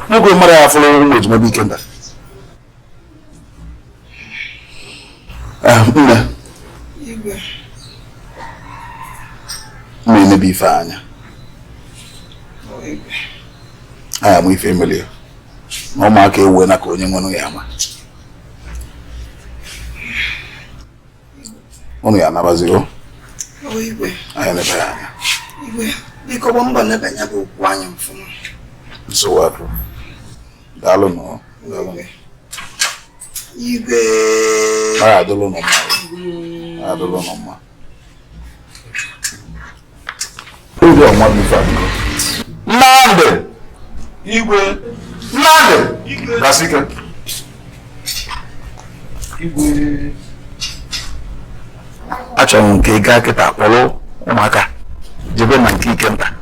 N'oge mmadụ ya fụrụ ụmụ ejima bụ Ikenda. Nne. Mma emebi ife anya. Aya mụ ife emeli ya. Na ụmụaka ewe na ka onye nwere ya ama. Ụnụ ya anabazi o. Aya nebe ya anya.
Biko gbaa mbọ nebanye bụ okwu anya mfụma.
Nsogbu adịrọ. Daalụ nụ. Daalụ.
Igwe.
Aya adịlụ nụ mma. Aya adịlụ nụ mma. Oge ọnwa bụ ife adịgo. Nnamdị! Igwe! Nnamdị! Igwe! Gasị ike. Igwe! Achọrọ m ka ị gaa kịta kpọrọ ụmụaka jebe na nke Ikenda.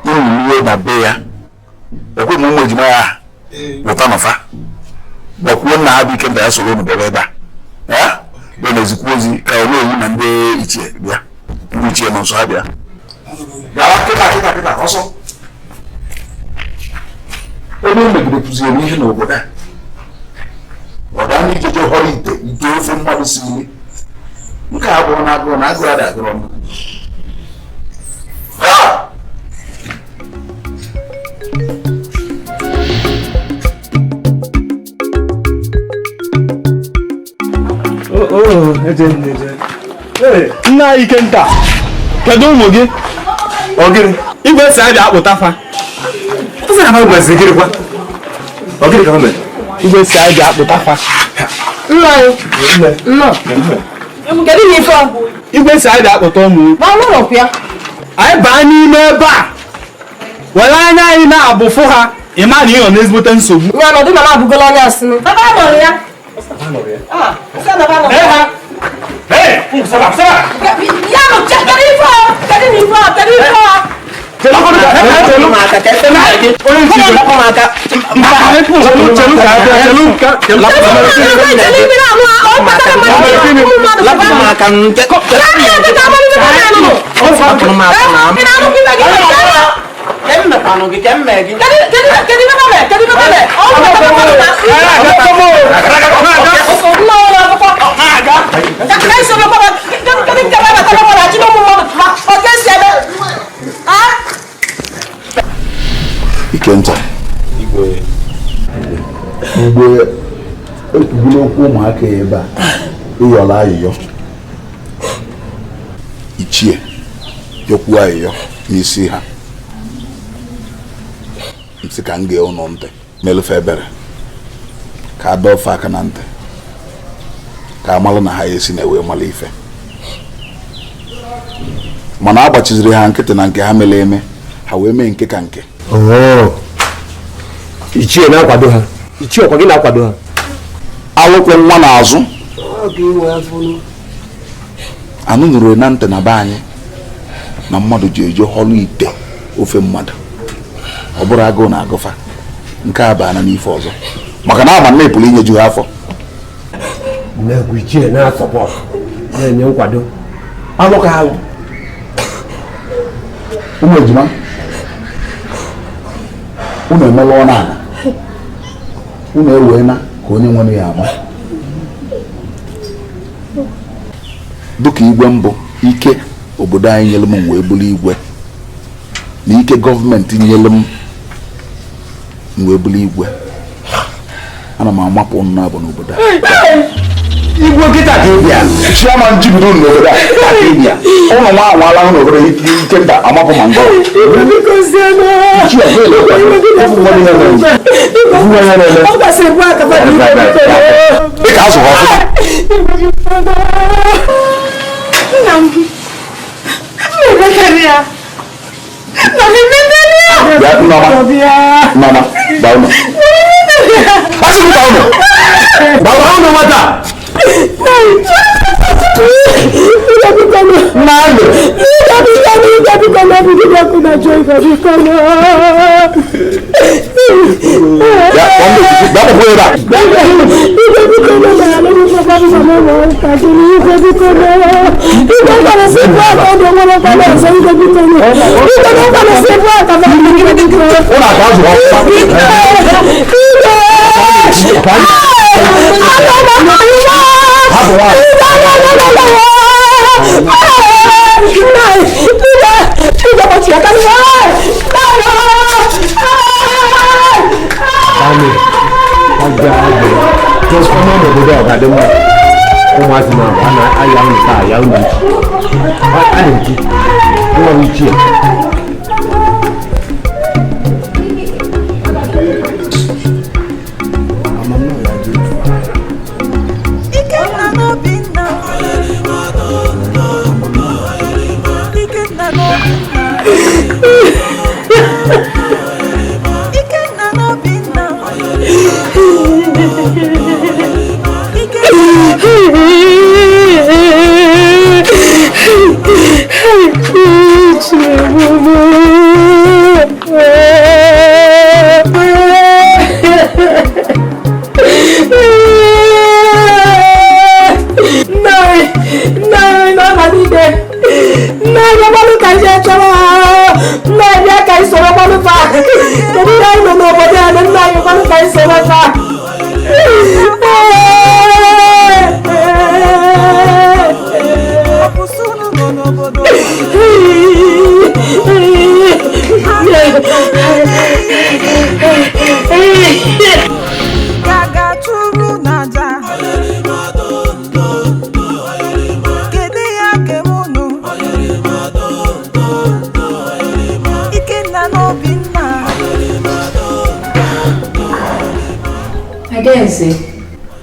Unu ruo na be ya. Ekwe m ụmụ ejima ya pụta n'ọfa. Gbakwuo nna ha bụ Ikenda ya soro unu bịara ebe a. Ya? Bịa na-ezikwa ozi ka ọ na-ewu na ndị ichie bịa. Ndị ichie nọ nso ha bịa. Gawa kịta kịta kịta ọsọ. Onye megide kụziere ihe n'obodo a. Ọ gaa n'ijeje họrọ ite ite ofe mmadụ si nri. Nke a bụrụ na agụrụ na agụrụ adị agụrụ ọnụ.
Nna anyị Ikenda, kedu ụmụ gị? Ọ gịnị? Igwe si abịa akpụta fa. Igwe si abịa akpụta fa.
Nna anyị. Nnọọ. Kedu ihe ife ọ?
Igwe si abịa akpụta ụmụ. Anyị baa n'ime ebe a. Were anya anyị na-abụfụ ha, ị ma na ị nọ n'ezigbote nsogbu.
Ya nọdụ na m abụgola onye asị. Baba nọrọ ya. Ya nọ, kedu ife ọ? Kedu ife ọ? Kedu ife ọ?
Ikenda, mgbe ekwubula okwu ụmụaka ebe a ịyọrọ ayịyọ ichie yọkwuo ayịyọ n'isi ha nsị ka m gee ụnụ ntị melụfe ebere ka a dọọ aka na ntị ka amalụ na ha esi na-ewe mala ife mana a gbachiziri ha nkịtị na nke ha mere eme ha wee mee nke ka nke.
Ichie na-akwado ha. Ichie ọkwa gị na-akwado ha.
Alụkwụ nwa n'azụ. Anụ nụrụ na ntị na be anyị na mmadụ ji eje họrọ ite ofe mmadụ. Ọ bụrụ agụụ na agụfa nke a baana n'ife ọzọ maka na ama nna pụrụ inyeju ha afọ.
Nnekwu ichie na-asọpọt na-enye nkwado. Alụka alụ.
Ụmụ ejima unu emelụọ n'ala unu eweena ka onye nwere ya ama dịka igwe mbụ ike obodo anyị nyere m wee bụrụ igwe na ike gọọmenti nyere m wee bụrụ igwe ana m amapụ unu abụ n'obodo a. Igwe kịta ka ị bịa chiama njibido n'obodo a ka ị bịa ụnụ nwa anwala ahụ n'obodo Ikenda amapụ ma ngọ dịka azụ ha ọfụma.
Nna m, mmebetere ya. Nna m emetere ya.
Bịa Nneọma, Nneọma, baa ụnọ. Asị m baa ụnọ. Baa ụnọ nwata.
Igwe na ajọ ife biko nụ. Igwe biko nụ na-alụ m papa m mama m ntakịrị. Igwe biko nụ. Igwe gwara sị bụ aka ọdụ nwere nkwado ọzọ. Igwe biko nụ. Igwe na nkwado sị bụ aka ma igwe biko nụ. Igwe.
N'obodo ọ ga-adị mma ụmụazị na-abụ a na-aya unu taa ya unu echi a na-eji nwa m ichie.
Ikenna na Obinna. Ikenna na Obinna. Ikenna na Obinna.
Adaeze,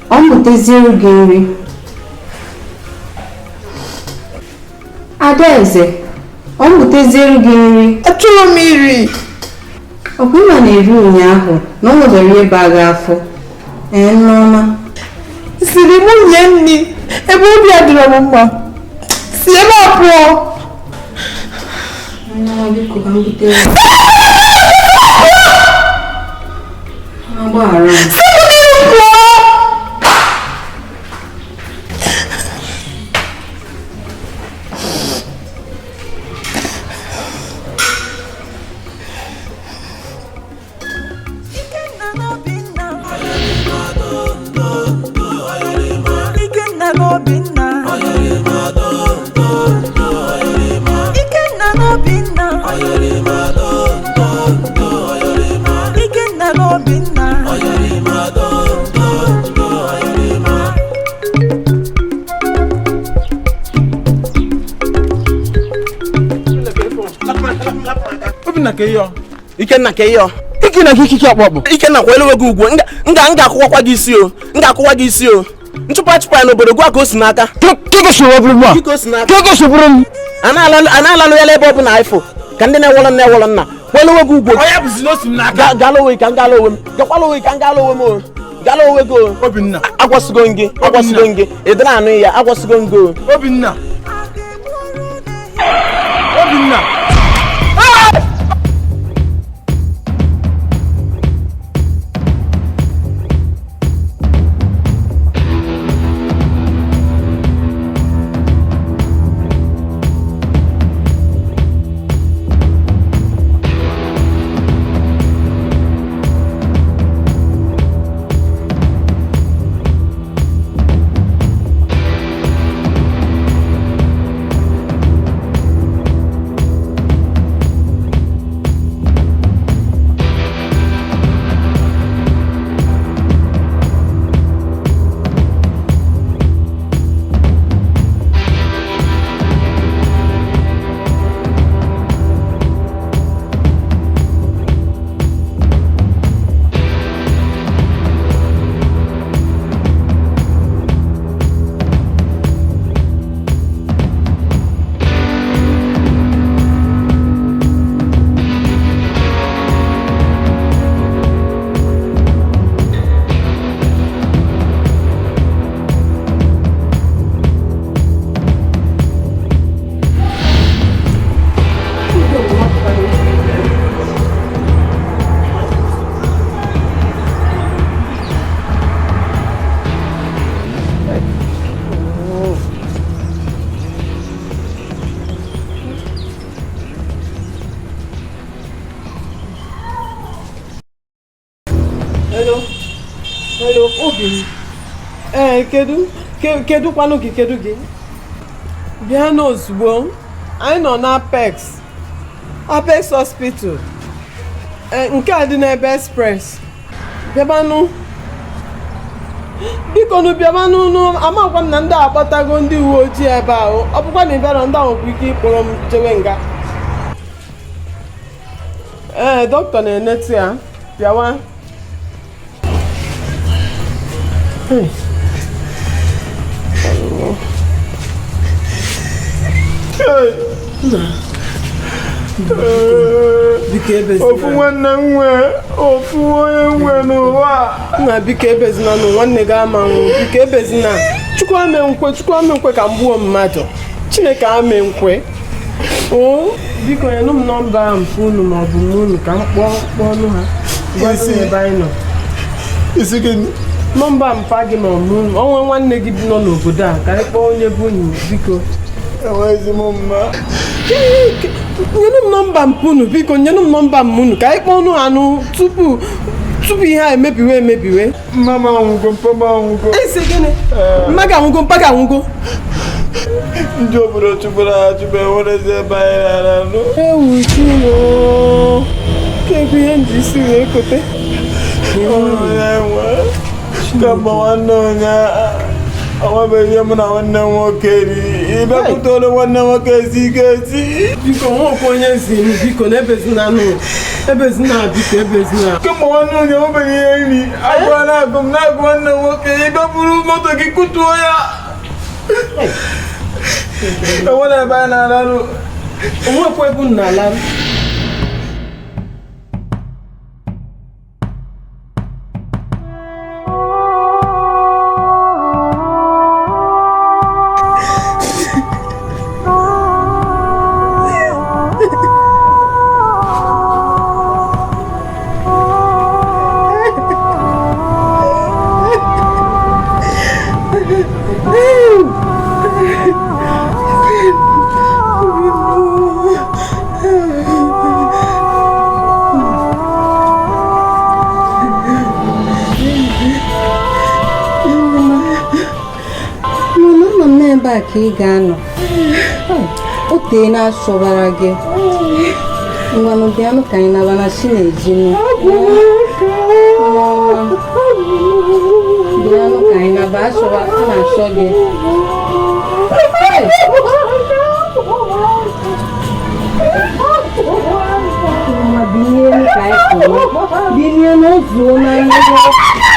ọ mụteziere gị nri. Adaeze, ọ mụteziere gị nri.
Achọrọ m iri.
Ọkwa ịma na-eri ụnyaahụ na ọ nwedere ịba gị afọ. Ee, Nneọma.
Siri mụ nye nri ebe obi adịrọ m mma. Si ebe a pụọ.
Nneọma, biko ka m butere. Agbaghara m.
Ikenna ka iyo. Ikenna ka ikike ọkpọkpọ. Ikenna kwa elu gị ugwu. Nga akwụkwakwa gị isi o. Nga akwụkwa gị isi o. Nchụpụ achụpụ ya n'obodo gwa ka o si n'aka.
Keke sụbụrụ m.
A na-alalụ ya ebe ọ bụla ifo. Ka ndị na-ewọrọ nna ewọrọ nna. Kwa elu gị ugwu.
Onye bụzi na o si m n'aka.
Gala onwe ka m gala onwe m. Gakwala onwe ka m gala onwe m o. Gala onwe gị o.
Obinna.
Agwasịgo m gị. Agwasịgo m gị. Ị dịrị anụ ya. Agwasịgo m gị o.
Obinna. Obinna.
Hello, obi m. Ee, kedu kedu kwanụ gị, kedu gị? Bịa n'ozugbo. Anyị nọ na Apex. Apex Hospital. Ee, nke a dị n'ebe Express. Bịabanụ. Biko nụ bịabanụ nụ, amakwa m na ndị a akpọtago ndị uwe ojii ebe ahụ. Ọ bụkwa na ị bịara, ndị ahụ nwekwa ike ịkpọrọ m jewe nga. Ee, dọkịta na-enetụ ya. Bịawa. Hey.
Ofu nwanne m nwee, ofu onye nwe n'ụwa.
Nna, biko ebezina nụ, nwanne gị ama nwụ. Biko ebezina. Chukwu ame nkwe, Chukwu ame nkwe ka m gbuo mmadụ. Chineke ame nkwe. O biko nyenụ m nọmba mfe unu ma ọ bụ m unu ka m kpọọ kpọọnụ ha. Gwa m ebe anyị nọ.
Isi gịnị?
Nọmba mpa gị ma ọ bụ onwe nwanne gị nọ n'obodo a ka anyị kpọọ onye bụ unu, biko.
Enweghịzi m mma.
Nyenụ m nọmba mpunu, biko nyenụ m nọmba m unu ka anyị kpọọ ọnụ anụ tupu ihe a emebiwe emebiwe.
Mma m anwụgo, mpa m anwụgo.
Esi gịnị? Mma gị anwụgo, mpa gị anwụgo.
Ndị obodo chụpụrụ ha chụpụ, enwerezi ebe anyị na-aranụ.
Ewu Chimo, kekwa ihe m ji isi wee kote.
Onye nwe kemgbe nwanne onye onwebeghị ihe mụ na nwanne m nwoke ri. Ịbịakwutere nwanne m nwoke esi ike esi.
Biko nwokwe onye zi m, biko na ebezina nụ. Ebezina, biko ebezina.
Kemgbe nwanne onye onwebeghị ihe nri. Agụọ na-agụ m na-agụ nwanne m nwoke. Ịbịakwuru moto gị kụtuo ya. Enwere ebe anyị na-alarụ.
Onwekwa ebe unu na-alarụ.
Ebe a ka ị ga-anọ. O tee na-asọbara gị. Ngwanụ bịanụ ka anyị naba na chi na-ejinu. Bịanụ ka anyị naba, asọba a na-asọ gị. Nwa bilienu ka anyị pụọ. Bilienu ozuo na ihe.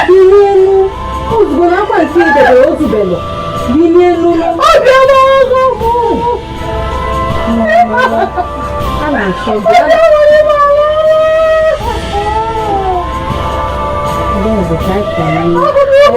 Bilienu ozugbo na akwa nke idebere ozubelu. Bilienu. A na-asọ gị. Adaeze ka anyị pụọ.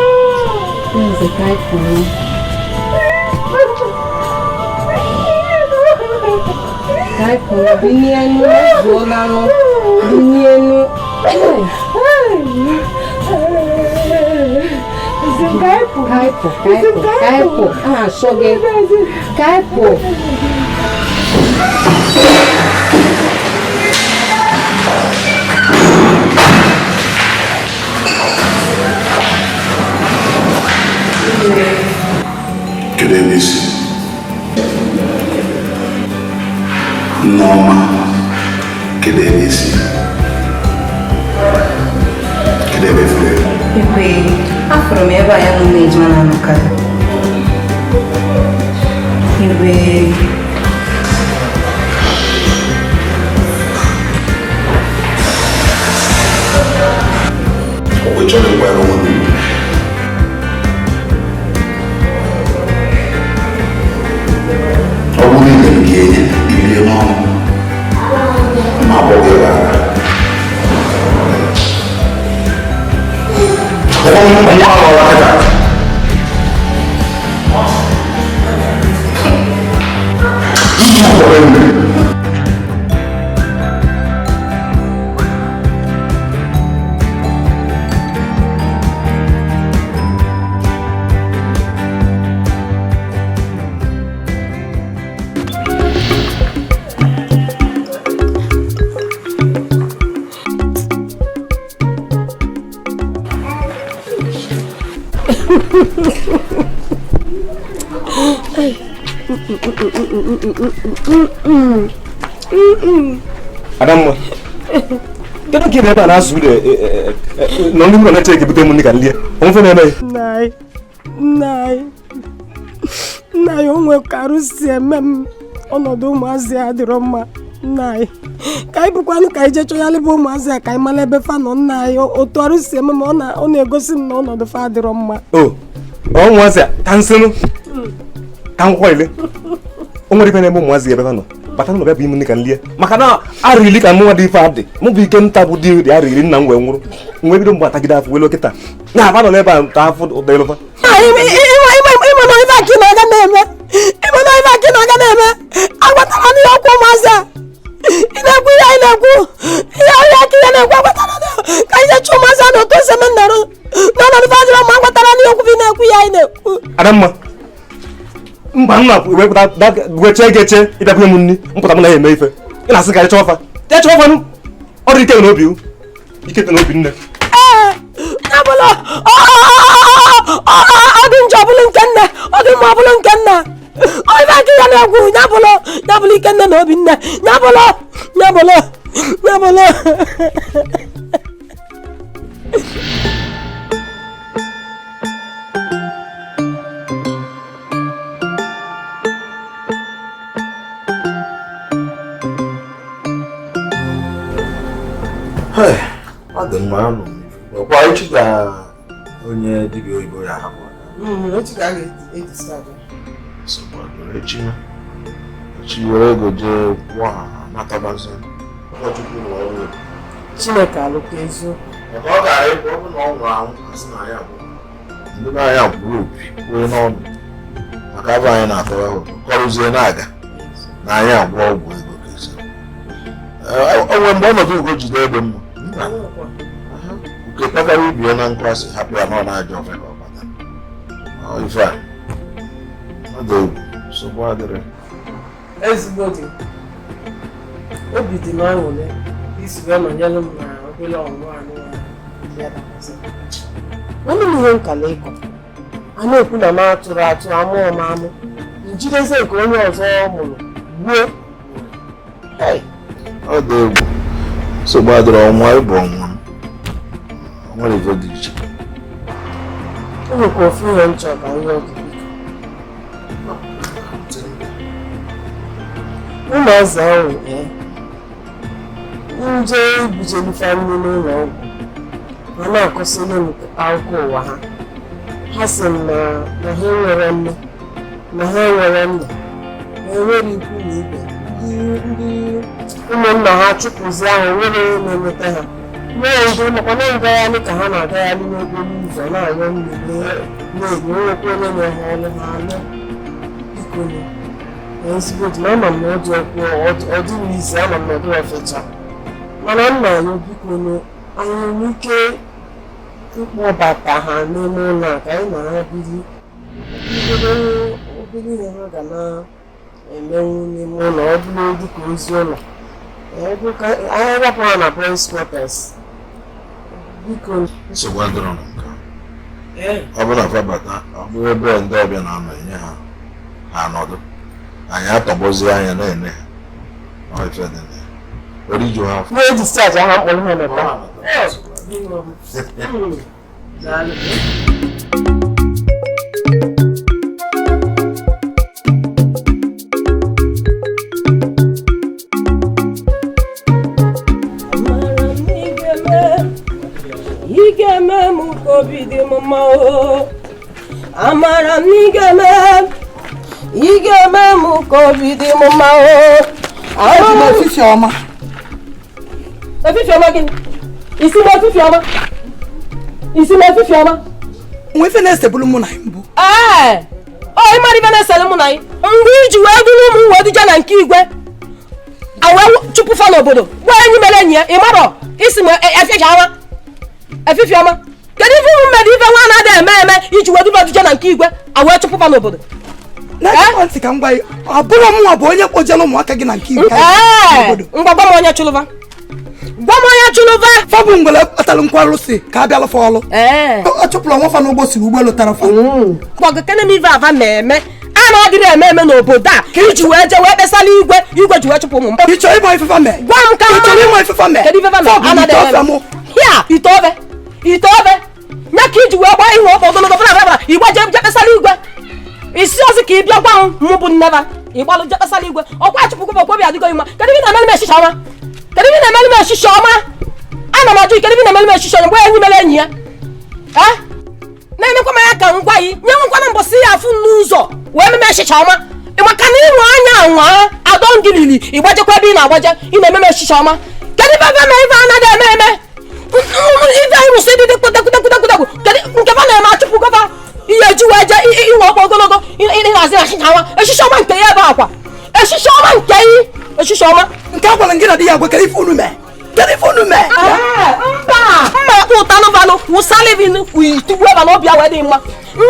Adaeze ka anyị pụọ. Ka anyị pụọ, bilienu ozuola nụ. Bilienu. Ka anyị pụ, ka anyị pụ, a na-asọ gị. Ka anyị pụ.
Kedu ebe isi? Nneọma, kedu ebe isi? Kedu ebe furu efu?
Ekwe, afụrụ m ebe a ya na ụmụ ejima na-anọkarị. Igwe.
Ọ chọrọ ịkwanyere onwe gị ugwu. Ọ bụrụ na i nyere gị enye, i rie n'ọnụ. Ma ọ bụghị ebe ahụ.
Adamma, kedu ka ị na-ebe a na-azụ ụlọ nọ ndị mụrụ na-eche ka ebute m nri ka nlie onwe na-eme
nna anyị onwe ka arụ si eme m ọnọdụ ụmụazị a adịrọ mma nna anyị ka anyị bụkwanụ ka anyị jee chọghalịba ụmụazị a ka anyị mara ebe fa nọ nna anyị otu arụ si eme m ọ na-egosi m na ọnọdụ fa adịrọ mma.
O ụmụazị a ka nsịnụ ka nkwọ ile o nwere ife na-eme ụmụazị ebe fa nọ bata n'ụlọ bịa bụ ime nri ka nlie maka na arụ ili ka mụnwa dị ife adị mụ bụ ike nta bụ dị arụ iri nna m wee nwụrụ m wee bido mgbe atagide afọ welu kịta na aba nọ n'ebe a ta afọ ụda elufa.
Ịma na ife akị na-aga na-eme ịma na ife akị na-aga na-eme agwatara n'ihe ọkwa ụmụazị a ị na-ekwu ihe anyị na-ekwu ihe ahịa akị ya na-ekwu agwatara ka anyị chụọ ụmụazị a na otu esi eme nnarụ n'ọnọdụ fa adịrọ mma agwatara n'ihe okwu ị na-ekwu ihe anyị na-ekwu.
Adamma mba nna wee gị eche ịbịakwunye m nri mpụta m na ya eme ife ị na-asị ka anyị chọọ ọfa ya chọọ ọfa nụ ọrụ ike n'obi ike dị n'obi nne.
Ee ya bụla ọ dị njọ ọbụla nke nne ọ dị mma ọbụla nke nna ife akị ya na-egwu ya bụla ike nne na obi nne ya bụla ya bụla ya bụla.
Ọ dị mma anụ kwa echi ka onye dibịa oyibo ya hapụ. Echi echi were ego jee kwụọ ha natabazi ụkọchukwu na ọrụ ego.
Chineke alụkwa eziokwu.
Maka ọ gara ịbụ ọ bụ na ọ nwụrụ anwụ asị na ya bụ ndị be anyị kwuru opi kwuo n'ọnụ maka abụ anyị na-atọwa ụtọ kọrụzie na-aga na anyị agwọ ọgwụ ego ka ezi. O nwere mgbe ọnọdụ ugo jide egbe mma nke kpakara ubi ya na nkwasị hapụ ya na ọ na-ajọ ofe ka ọ bata ife a ọ dị egwu nsogbu adịrị.
Ezigbo dị obi dị m aṅụrị isi wee nọnyere m na obere ọnwụnwa anụ nwanne m ihe nkala ịkọ a na-ekwu na m atụrụ atụ amụọ m amụ njidezi nke onye ọzọ mụrụ gbuo.
Ọ dị egwu nsogbu adịrị ọnwa ịbụ ọnwa m nwere ife dị iche.
O nwekwa ofu ihe m chọrọ ka m rịọ gị biko. Ụmụazị ahụ nje ibujelifa nri n'ụlọ ọgwụ ha na-akọsịrị m akụkọ ụwa ha ha sị m na ha enwere nne na ha enwere nna ha enwere ikwu na ibe ndị ụmụnna ha chụpụzi ahụ nwere na-enweta ha nwee ndị makwa na ngagharị ka ha na-agagharị n'okporo ụzọ na-arịọ mmiri na-eri nwekwa onye na-ehe ọnụ ha anụ. Biko ezigbo dị na ama m na ọ dị ọkụ ọ dịghị izi ama m na ọ dịghị ofecha mana nna anyị biko anyị nwere ike ịkpọbata ha n'ime ụlọ a ka anyị na ha biri obere ihe ha ga na-emenwu n'ime ụlọ ọ bụrụ dịka ozi ụlọ anyị rapụ ha na boys quarters biko.
Nsogbu adịrọ na nke ọ bụrụ na fabata ọ bụrụ ebe ndị ọbịa na-anọ enye ha ha anọdụ anyị atọgbozie anya na-ene ha ife dị na were iju ha afọ.
Na-eji aha mkpọrọ ha nọta.
Ị ga-eme m ka obi dị m mma o amara m ị ga-eme ị ga-eme m ka obi dị m mma o.
Efifie ọma.
Efifie ọma gịnị? Isi m efifie ọma. Isi m efifie ọma.
Nwe ife na-esebulu mụ na anyị mbụ.
Ee, ọ ịmara ife na-eselu mụ na anyị. Mgbe iji wee duru ụmụ wee duje na nke igwe a wee chụpụ fa n'obodo gwa enyi mere enyi ya ị marọ isi m efifi ọma kedu ife ụmụ mmadụ ife nwa na-ada eme eme iji wee duru duje na nke igwe a wee chụpụ fa n'obodo.
Na-ege ntị ka m gwa gị, ọ bụrụ mụnwa bụ onye kpojere ụmụaka gị na nke igwe.
Ngwa gwa m onye chụlụva. Gwa m onye chụlụva.
Fa bụ ngwere kpatara nkwarụ si ka a bịalụ fa ọlụ. Ọ chụpụrụ onwe fa n'ụgbọ si ụgbọelu tara fa.
Gwa kene m ife ava na-eme a na-adịrị eme eme n'obodo a ka iji wee jee wee kpesala igwe igwe ji wee chụpụ ụmụ m.
Ị chọrọ ịma ife fa mee?
Gwa m ka
Ị chọrọ ịma ife fa mee?
Kedu ife fa mee?
Fa bụ ite ofe mụ.
Ya ite ofe ite ofe nya ka iji wee gbaa ihu ọkpa ogologo bụla bụla igwe jee kpesala igwe isi ozi ka ị bịa gwa m mụ bụ nneba ịgbalụ jee kpesala igwe ọkwa chụpụkwa ọkwa obi adịgo mma. Kedu ife na-emere m echiche ọma? Kedu ife na-emere m echiche ọma? Ana m ajụ kedu ife na-emere m echiche ọma mgbe enyi mere enyi ya na-emekwa m ya ka m gwa gị nye nwekwana mbọsị ya afụ n'ụzọ wee meme echiche ọma maka na ịnwe anya anwa adọ ngilili ịgbajekwa ebe ị na-agbaje ị na-eme m echiche ọma. Kedu ife eme ife anaghị eme eme ife anyị kwụsị dị dịkpụdekpụdekpụdekpụ kedu nke fa na-eme achụpụ gọva ihe eji wee jee inwe ọkpa ogologo ị na-azị echiche ọma echiche ọma nke ya ebe akwa echiche ọma nke ị echiche ọma
nke a gwara gị na di ya agwa kedu ife unu mee? Kedu ife unu mee?
Mba mma akpụ ụtalụvalụ wụsalivin itigbu ebe na obi wee dị mma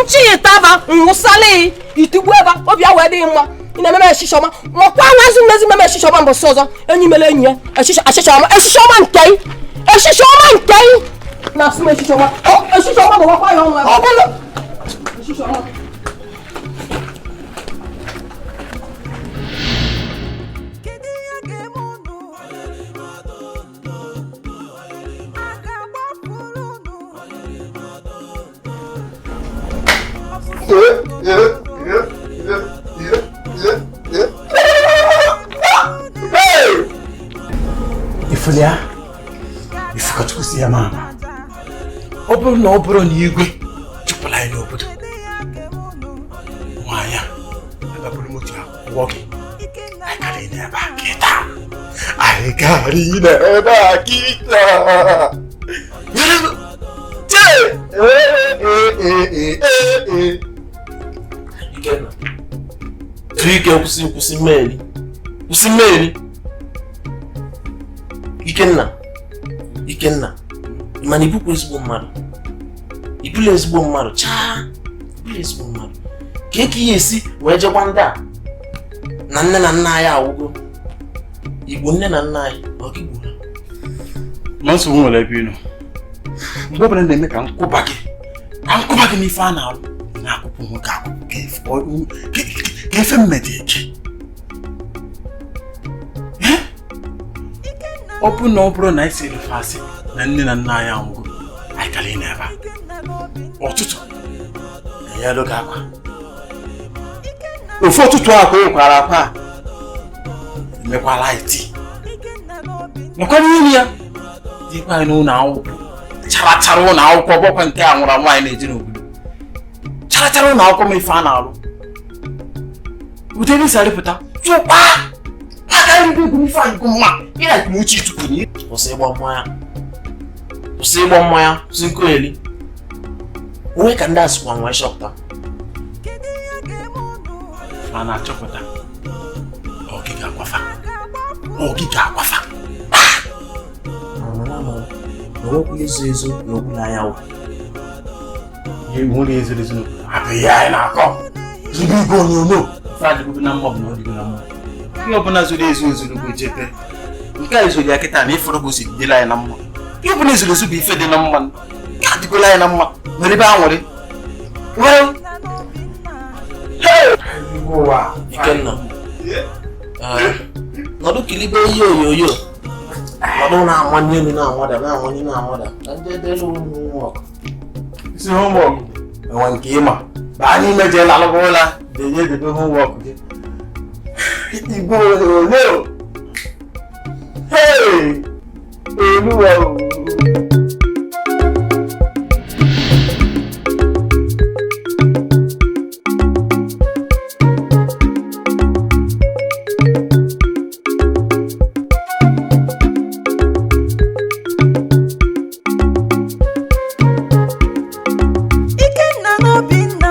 nchi ịtava nwụsali itigbu ebe obi wee dị mma ị na-ememe echiche ọma makwa nwazi mmezi mmeme echiche ọma mbọsị ọzọ enyi mere enyi ya echiche ọma echiche ọma nke ị echiche ọma nke ị na-asị m echiche ọma echiche ọma bụ wakwa ya ọnụ ebe echiche ọma.
Ifulia, ifukachukwu si ya mama. Ọ bụrụ na ọ bụrụ na igwe chụpụrụ anyị n'obodo nwaanyị a agaburu moto ya kwụọ gị anyị karị n'ebe a kịta anyị karị n'ebe a kịta.
Ikenna, tụ ike kwụsị kwụsị mmeri kwụsị mmeri. Ikenna, Ikenna, ị ma na ibukwa ezigbo mmadụ ibula ezigbo mmadụ chaa ibula ezigbo mmadụ ka eke ihe esi wee jekwa ndị a na nne na nna anyị awụgo igbo nne na nna anyị ọ gị gburu
ma nsogbu nwere ebe ị nọ mgbe ọbụla na-eme ka nkwụba gị n'ife a na-alụ na-akwụpụ nwoke akwụpụ ka efe mmedi echi. Ọ bụ na ọ bụrụ na anyị siri fasị na nne na nna anyị anwụgo anyị kara ị na-ebe a ọtụtụ enyelu gị akwa ofu ụtụtụ akwa ịkwara akwa emekwala anyị tii nọkwara ime ya dịkwa anyị n'ụlọ akwụkwọ chara chara ụlọ akwụkwọ gbọkwa nke a nwụrụ nwaanyị na-eji n'obodo chara chara ụlọ akwụkwọ ma ife a na-alụ ụdị ebe si arịpụta tụkpa aka ndị egwu ife anyị mma ịna m uche itupu na
kwụsị ịgba mmanya kwụsị ịgba mmanya kwụsị nkogheli onwe ka ndị a sịkwa nwee chọpụta
a na-achọpụta ọgịga akwafa ọgịga akwafa
onwekwa ezo ezo n'okpuru anyanwụ
ihe nwere ezo ezo n'okpuru abụghị anyị na-akọ zuru igwe onyonyo ife adịgogo na mma bụ na ọ dịgo na mma ihe ọbụla zuru ezu ezurugo jebe nke a ezuru ya kịta na ịfụrụ ka o si dịla anyị na mma ihe ọbụla ezuru ezu bụ ife dị na mma nke adịgola anyị na mma nwere ebe anwụrị
Ikenna, nọdụ kilibe ihe onyonyo nọdụ na-amanye elu na-amada na-amanye na-amada na ndị edere homework
isi homework enwe nke ịma baa n'ime jee lalụba ụla denye edebe homework gị igwe onyonyo. Hey! Olúwa o!
Ikenna na Obinna.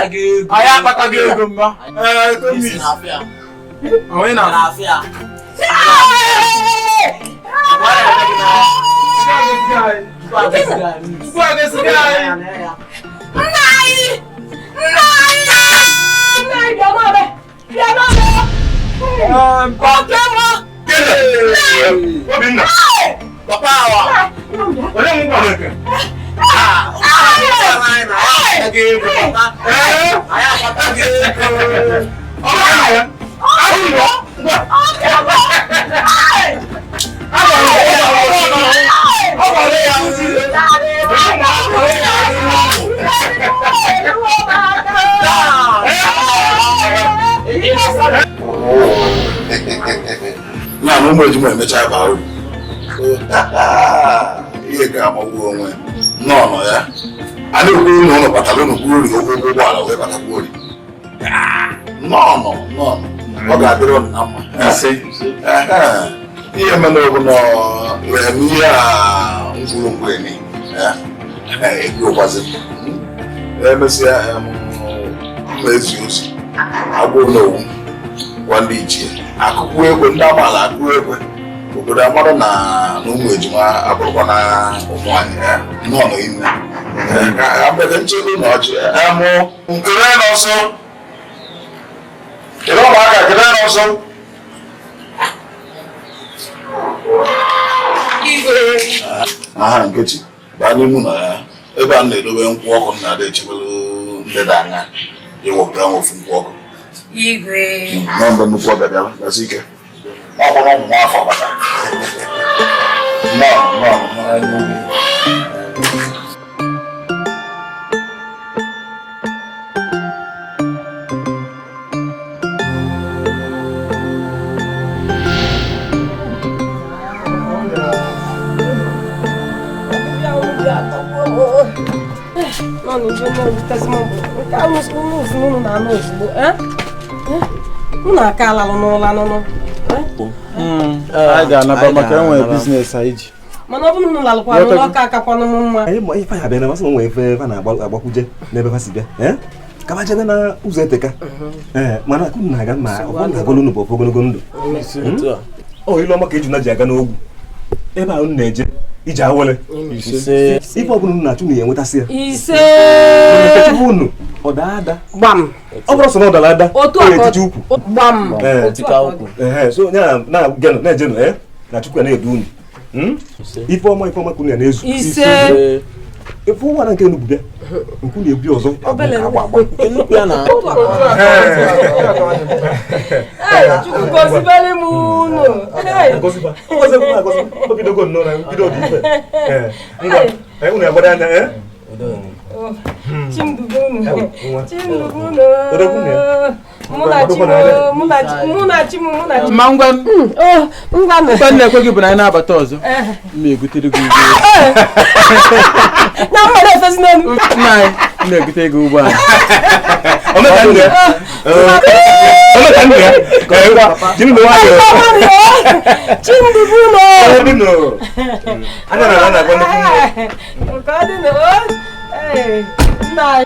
akpatago ego.
Anyị akpatago ego mma. Ee, Tomis. Onye na-afịa.
Nna anyị! Nna anyị! Nna anyị bịa n'ọbẹ! Bịa n'ọbẹ! Oke mụ!
Obinna! Papa awa! Onye nwe ụgbọala nke?
Na ụmụ ejima emecha baa uru ihe ga-amagbu onwe nọ ya a na-ekwu na ụlọ batara ụlọ kwuru ori ụgwọ ụgbọala wee batakwa ori nọ ọ ga-adịrị ụnụ na mma ihe mere bụ na ihe a ngwuru ngwu eni egwuokwazi emesịa mma ezi ozi agwụ n'owu gwa ndị ichie akụkụ egwe ndị amaala akụ egwe obodo amara na ụmụ ejima abụrụkwa na ụmụ anyị nọ n'ime mgbede nchedo na ọjị mụ nkere n'ọsọ kedu ụmụaka kere n'ọsọ. Aha Nkechi baa n'ime ụlọ ya ebe a na-edobe nkwụ ọkụ na-adị echebelu ndị dị anya ịwepụta nwa ofu nkwụ ọkụ.
Igwe.
Nọ mgbe nnukwu ọbịa bịara gasị ike. Ọ bụrụ ụmụ nwaafọ batara. Nọ nọ nọ.
Unu aka alalụ n'ụla nụnụ.
Anyị ga-anaba maka enwere biznes anyị ji.
Mana ọ bụrụ na unu lalụkwa n'ụlọ ọka akakwanụ m mma.
Ife anyị abịa na masị nwe ife fa na-agbakwuje n'ebe fa si bịa. Ka jebe na ụzọ eteka. Mana akụ na-aga ma ọ bụrụ na agụlụ unu bụ ofe ogologo ndụ. Ọ ilu ọma ka ejuna ji aga n'ogwu. Ebe ahụ unu na-eje ije awele. Ife ọbụla unu na-achụ na ya enwetasị ya.
Ise.
Chukwu unu ọ daa ada.
Gbam.
Ọ bụrụ sọ na ọ dara ada.
Otu
ọ na-etiti ukwu.
Gbam.
So na-ejenụ na Chukwu ya na-edu unu. Ife ọma ife ọma ka unu ya na-ezu.
Ise.
Ife ụwa na nke unu bịa nke unu ebi ọzọ agba agba.
Nnukwu ya na.
Chukwu gọzibere m unu.
Agọziba. Agọziba. O bidogo nnọọ na bido dị ife. Ngwa, unu agbado anya
Chimdugo unu. Chimdugo unu. Mụ na chi m.
Ma ngwa
ngwa
ngwa na-ekwe gị bụ na anyị na-abata ọzọ. M na-egotere gị ụgbọ.
Na mma na-efesi n'elu.
Nna anyị m na-egote gị ụgbọ ala.
Chimdugo unu. Ka ọ dị nụ. Nna anyị.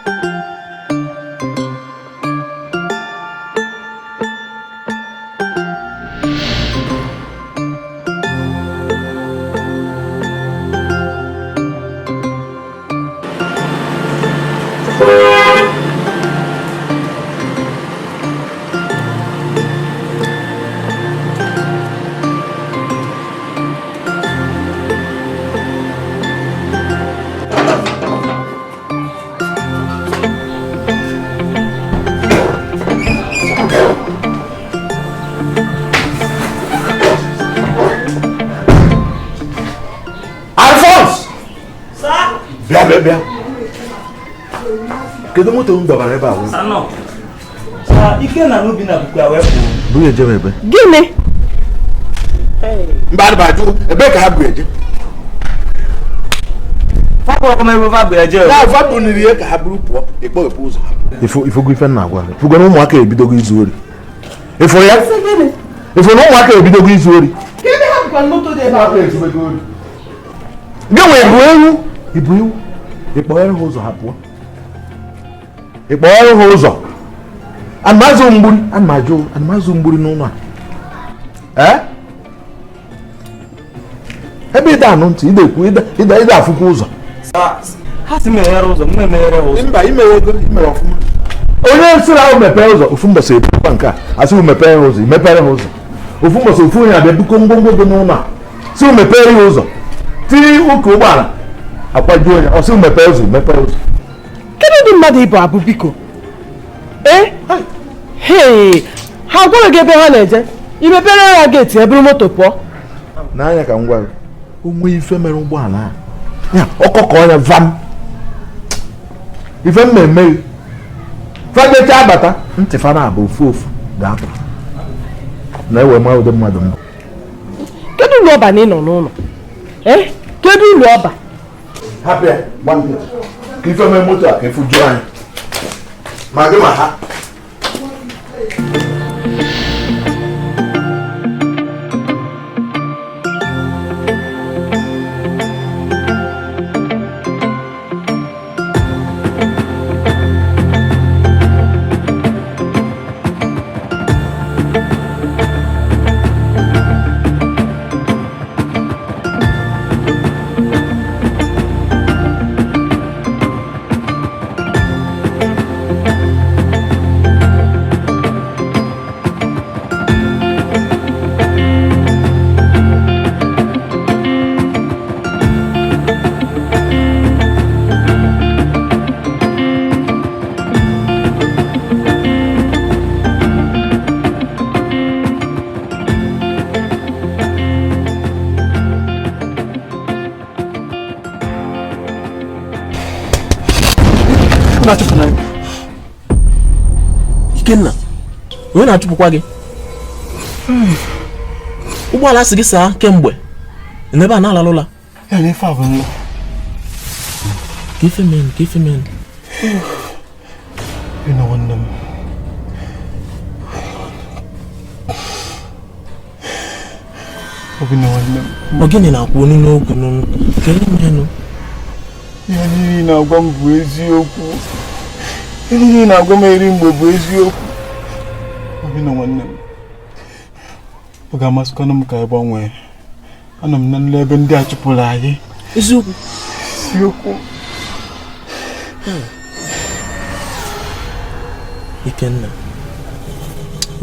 Bịa. Kedu moto m dọbara ebe a?
Ikenna na Obinna bụkwa wee pụọ.
Buru eje m ebe.
Gịnị?
Mba adịba ajụ ebee ka ha bụ eje? Na fa buniri ihe ka ha buru pụọ ịkpọghepụ ụzọ. Ifogo ife nna agwa gị. Ifogo na ụmụaka ebidogo izu ori. Ifo ya? Ifo na ụmụaka ebidogo izu ori.
Kedu ha bụkwa moto dị ebe a?
Gị nwe bụ ewu? Ịbụ ewu? Ịkpọghere ha ụzọ ha pụọ. Ịkpọrọ ha ụzọ. Anamazụ mgburi, anamajụ, anamazụ mgburi n'ụlọ a. Ee? Ebe ịda anụ ntị, ịda ekwu, ịda afụkwa ụzọ.
Ha si meghere ụzọ, m emeghere ụzọ.
Mba, imeghe ego, imere ọfụma. Onye sịrị ahụ mepee ụzọ, ofu mbọsị ebukwa nke a, asị mepee ha ụzọ, imepere ha ụzọ. Ofu mbọsị ofu onye abịa buko ngwongwo dị n'ụlọ a, sị mepee ya ụzọ. Tiri ụka ụgbọala, akwajuo onye, ọ sị mepee ụzọ, mepee ụzọ.
Kedu ụdị mmadụ ịbụ abụ biko? Ee? Hee, ha gwara gị ebe ha na-eje, i mepere ya geeti eburu moto pụọ.
N'anya ka m gwa gị, o nwee ife mere ụgbọala a. Ya, ọkọ ka ọnya vam. Ife m na-emeghị. Fajecha abata, ntị fa na-abụ ofu ofu ga-apụ. Na-ewe ma ụdị mmadụ mbụ.
Kedu ụlọ ọba na ị nọ n'ụlọ? Ee, kedu ụlọ ọba?
Hapụ ya, gba nkịtị. Ka ife mee moto a ka efu juo anyị. Ma gị ma ha.
Ikenna, onye na-achụpụkwa gị? Ụgbọala sị gị saa kemgbe n'ebe a na-alalụ ụla. Ka ife men.
Nwanne m. Obinna nwanne m.
Ọ gịnị na-akwụ onu n'okwu n'onu? Ka ihe menụ?
Ihe niile na-agwa m bụ eziokwu. Ihe niile na-agwa m eri mgbe bụ eziokwu. Obinna nwanne m. Ọ ga-amasịkwanụ m ka anyị gbanwee. Anọ m na nle ebe ndị a chụpụrụ anyị.
Eziokwu.
Eziokwu.
Ikenna,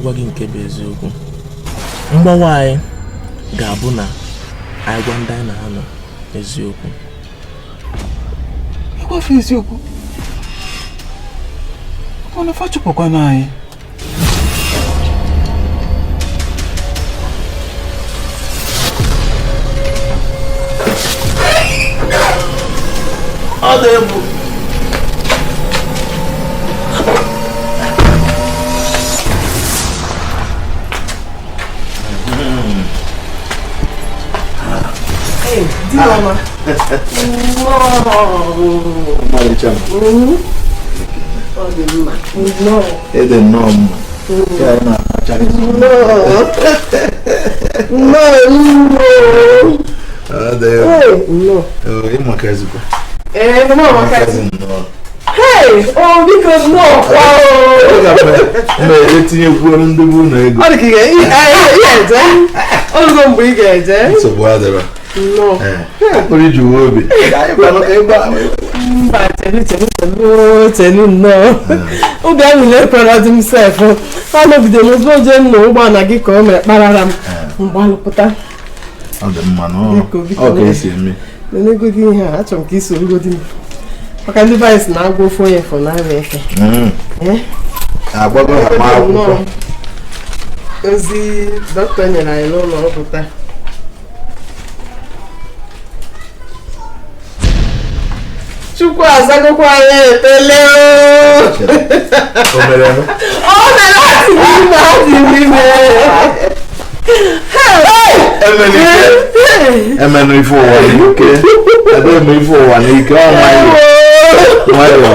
gwa gị nke bụ eziokwu. Mgbanwe anyị ga-abụ na anyị gwa ndị anyị na ha nọ eziokwu.
Ịgwafe eziokwu? Ọkwa na fa chụpụkwana anyị.
Ọ dị egwu.
Hey, di mama.
Ọmalịcha m.
Ọ dị mma. Nnọọ.
Ịdị nnọọ mma. Ya anyị na-akpacha gị.
Nnọọ. Nnọọ nnọọ.
Ọ dị egwu.
Hey, nnọọ.
Ịmaka ezigbo.
Ee, mama amaka.
Nnọọ.
Hey, oh biko nnọọ.
Mgbe etinyekwuo ndị bụ ụlọ ego.
Ọ dị ka ị ga-eje. Ogo mgbe ị ga-eje.
Nsogbu adịrọ.
Nnọọ.
Ọ pụrụ iji uwe obi.
Mba, chelu chelu chelu chelu nnọọ. Obi aṅụrị ekwere dị m sef. Anọgide m ozugbo jee nna ụgbọala gị ka o mere kparara m. Mgbalụpụta.
Ọ dị mma na ọ ka esi eme.
Nenegodi ihe a, achọrọ m ka i sorugodi m. Maka ndị be anyị si na-agwa ofu onye fọ narị efe.
Agwago ha ma akwụkwọ.
Ozi dọkịta nyere anyị n'ụlọ ọgwụ taa. Chukwu azagokwa anyị ekpele ooo.
O mere eme?
Ọ mere adị m ime,
Emenu ife ụwa n'ike. Ebe eme ife ụwa n'ike, ọ nwayọọ. Nwayọọ.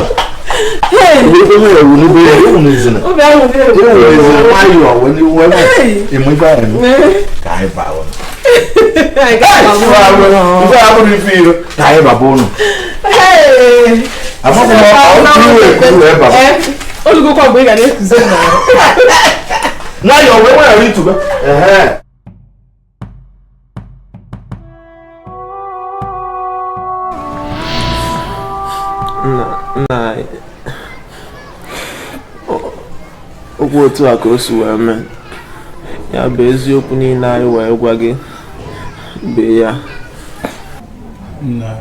Ife nwere ewu n'ube ya, ewu n'izina.
Obi ahụ dị egwu.
Ewu n'izina, nwayọọ, wee wee ịmụ ife ahụ eme. Ka anyị baa ụlọ. Ife abụrụ ife iro, ka anyị baba ụlọ.
Amaghị m ọ iwe ekwu wee baba.
Olugokwa mgbe ị ga na-ekuzi na.
Nwayọọ wee nwayọọ itube. Ehe.
Nna anyị, okwu otu a ka o si wee mee ya bụ eziokwu niile anyị wee gwa gị bụ ya.
Nna,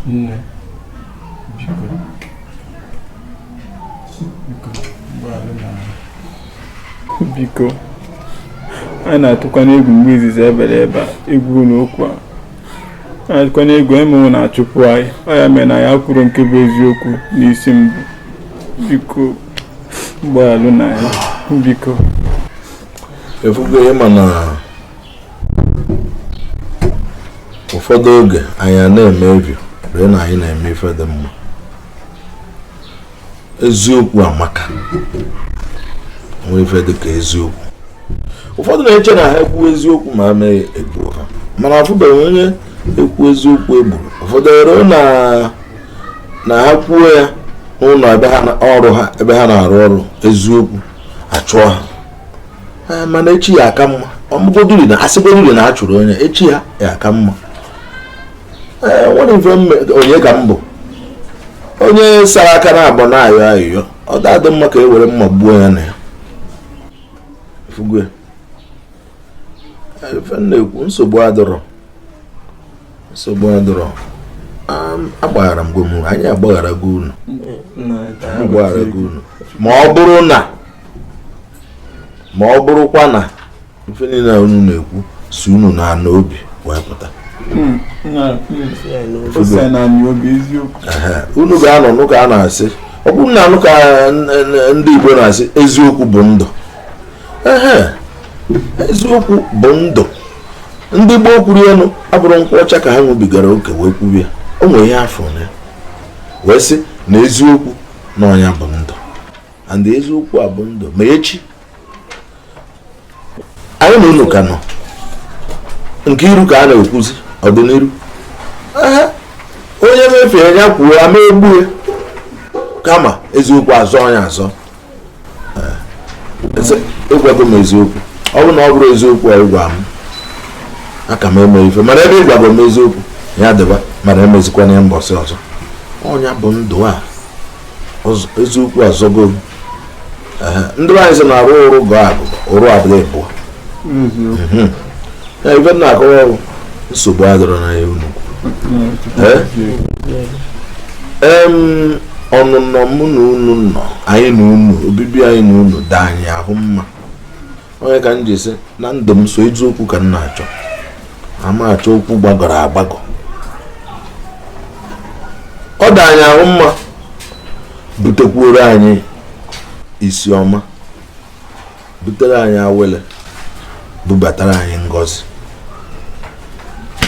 nne, biko, biko, gbaghara na
Biko, anyị na-atụkwa n'egwu mgbe izizi ebere ebe a egwu n'okwu a. Anyị na-atụkwa n'egwu emewo na-achụpụ anyị. Ọ ya mere na anyị akwụrụ nke bụ eziokwu n'isi mbụ. Biko, gbaghalụ na ya. Biko.
Efugo ịma na ụfọdụ oge anyị a na-eme evio ree na anyị na-eme ife dị mma. Eziokwu amaka. Onwe ife dị ka eziokwu. Ụfọdụ na-eche na ha ekwu eziokwu ma mee egbuo ha, mana afụbeghị onye ekwu eziokwu egburu. Ụfọdụ ere na ha kwuo ya n'ụlọ ebe ha ọrụ ha ebe ha na-arụ ọrụ eziokwu achụọ ha. Mana echi ya aka mma. Ọmụgoduri na asịgoduri na achụrụ onye echi ya ya aka mma. Nwere ife onye ka m bụ onye sara aka na abọ na-ayọ ayịyọ ọ da-adị mma ka e were mma gbuo ya na ya. Fugue ife m na-ekwu nsogbu adọrọ agbaghara m gị anyị agbaghara gị unu ma ọ bụrụkwa na ife niile unu na-ekwu si unu na ana obi wee pụta. Unu ga-anọ n'ụka a na-asị ọ bụrụ na anụ ka ndị Igbo na-asị eziokwu bụ ndụ. Eziokwu bụ ndụ. Ndị gboo kwuru elu abụrụ nkwụ ọcha ka ha ṅụbigara oke wee kwuru ya. O nwere ihe afọ na ya wee sị na eziokwu na ọnya bụ ndụ, and eziokwu a bụ ndụ. Ma echi anyị na unu ka nọ nke iru ka a na-ekwuzi ọdịnihu. Onye mefere ya kwuo ama egbu ya, kama eziokwu azọ onye azọ. Ịgwago m eziokwu, ọ bụrụ na ọ bụrụ eziokwu a ịgwa m aka m eme ife, mana ebe ịgwago m eziokwu ya dịba, mana emezikwana ya mbọsị ọzọ. Ọnya bụ ndụ a, eziokwu azọgo m. Ndị anyị sị na-arụ ụrụ gọọ agụgọ ụrụ abụghị ịbụọ. Ife m na-akọwa ọrụ nsogbu adịrọ na ya unu. Ọnụnọ mụ na unu nọ, anyị na unu, obibi anyị na unu dị anyị ahụ mma. Onye ka m ji sị na ndụ m so eziokwu ka m na-achọ, ama achọ okwu gbagọrọ agbagọ. Ọ dị anyị ahụ mma, butekwuoro anyị isi ọma, butere anyị awele, bubatara anyị ngọzi.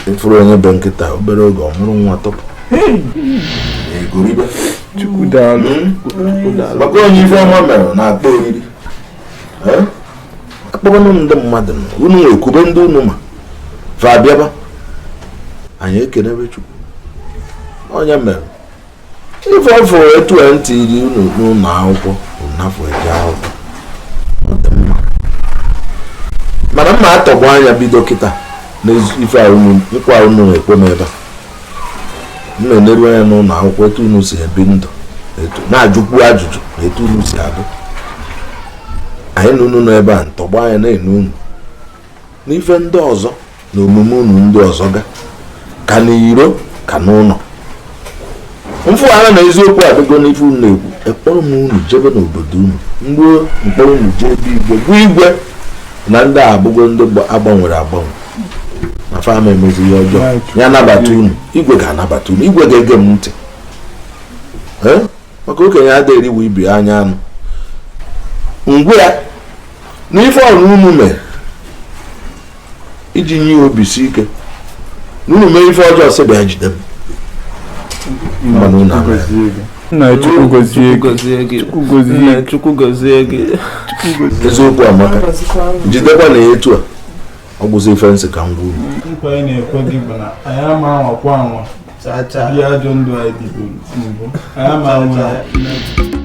Ịfụrụ onye bụ nkịta obere oge ọ mụrụ nwa tọpụ egoribe. Maka onye ife ọma mere na-akpọ oriri akpọrọnụ ndị mmadụ unu nwekwube ndị unu ma fa abịaba anyị ekenebe Chukwu. Onye mere ife ọ fụrụ etu a ntị iri unu n'ụlọ akwụkwọ unafọ eje akwụkwọ ọ dị mma. Mana mma atọgbọ anya bido kịta na ife nkwa unu na-ekwe m ebe a. M na-eneru anya n'ụlọ akwụkwọ etu unu si ebi ndụ, etu na-ajụkwu ajụjụ na etu unu si agụ. Anyị na unu nọ ebe a ntọgbọ anya na-ene unu n'ife ndị ọzọ na omume unu ndị ọzọ ga ka n'iro ka n'ụlọ. Mfụ anya na eziokwu adịgo n'ife unu na-ekwu. Ekpọrọ m unu jebe n'obodo unu, mgbuo mkpọrọ unu jee ebe igwe gwa igwe na ndị a abụgo ndị agbanwere agbanwe na fama emezi ihe ọjọọ ya nabata unu. Igwe ga-anabata unu, igwe ga-ege m ntị. Maka okenye adịghị eriwe ibi anya anụ ngwe ya na ife ọrụ unu mere iji nye obi si ike na unu mee ife ọjọọ sị bịa jide m.
Nna Chukwu gozie gị.
Chukwu gozie gị.
Eziokwu amaka, jidekwa na etu a ọ bụzi ife nsị ka m gwa unu.
Nkwa anyị na-ekwe gị bụ na anyị ama anwakwa anwa
Bie ajọ ndụ anyị biburu mbụ. Anyị ama anwụ.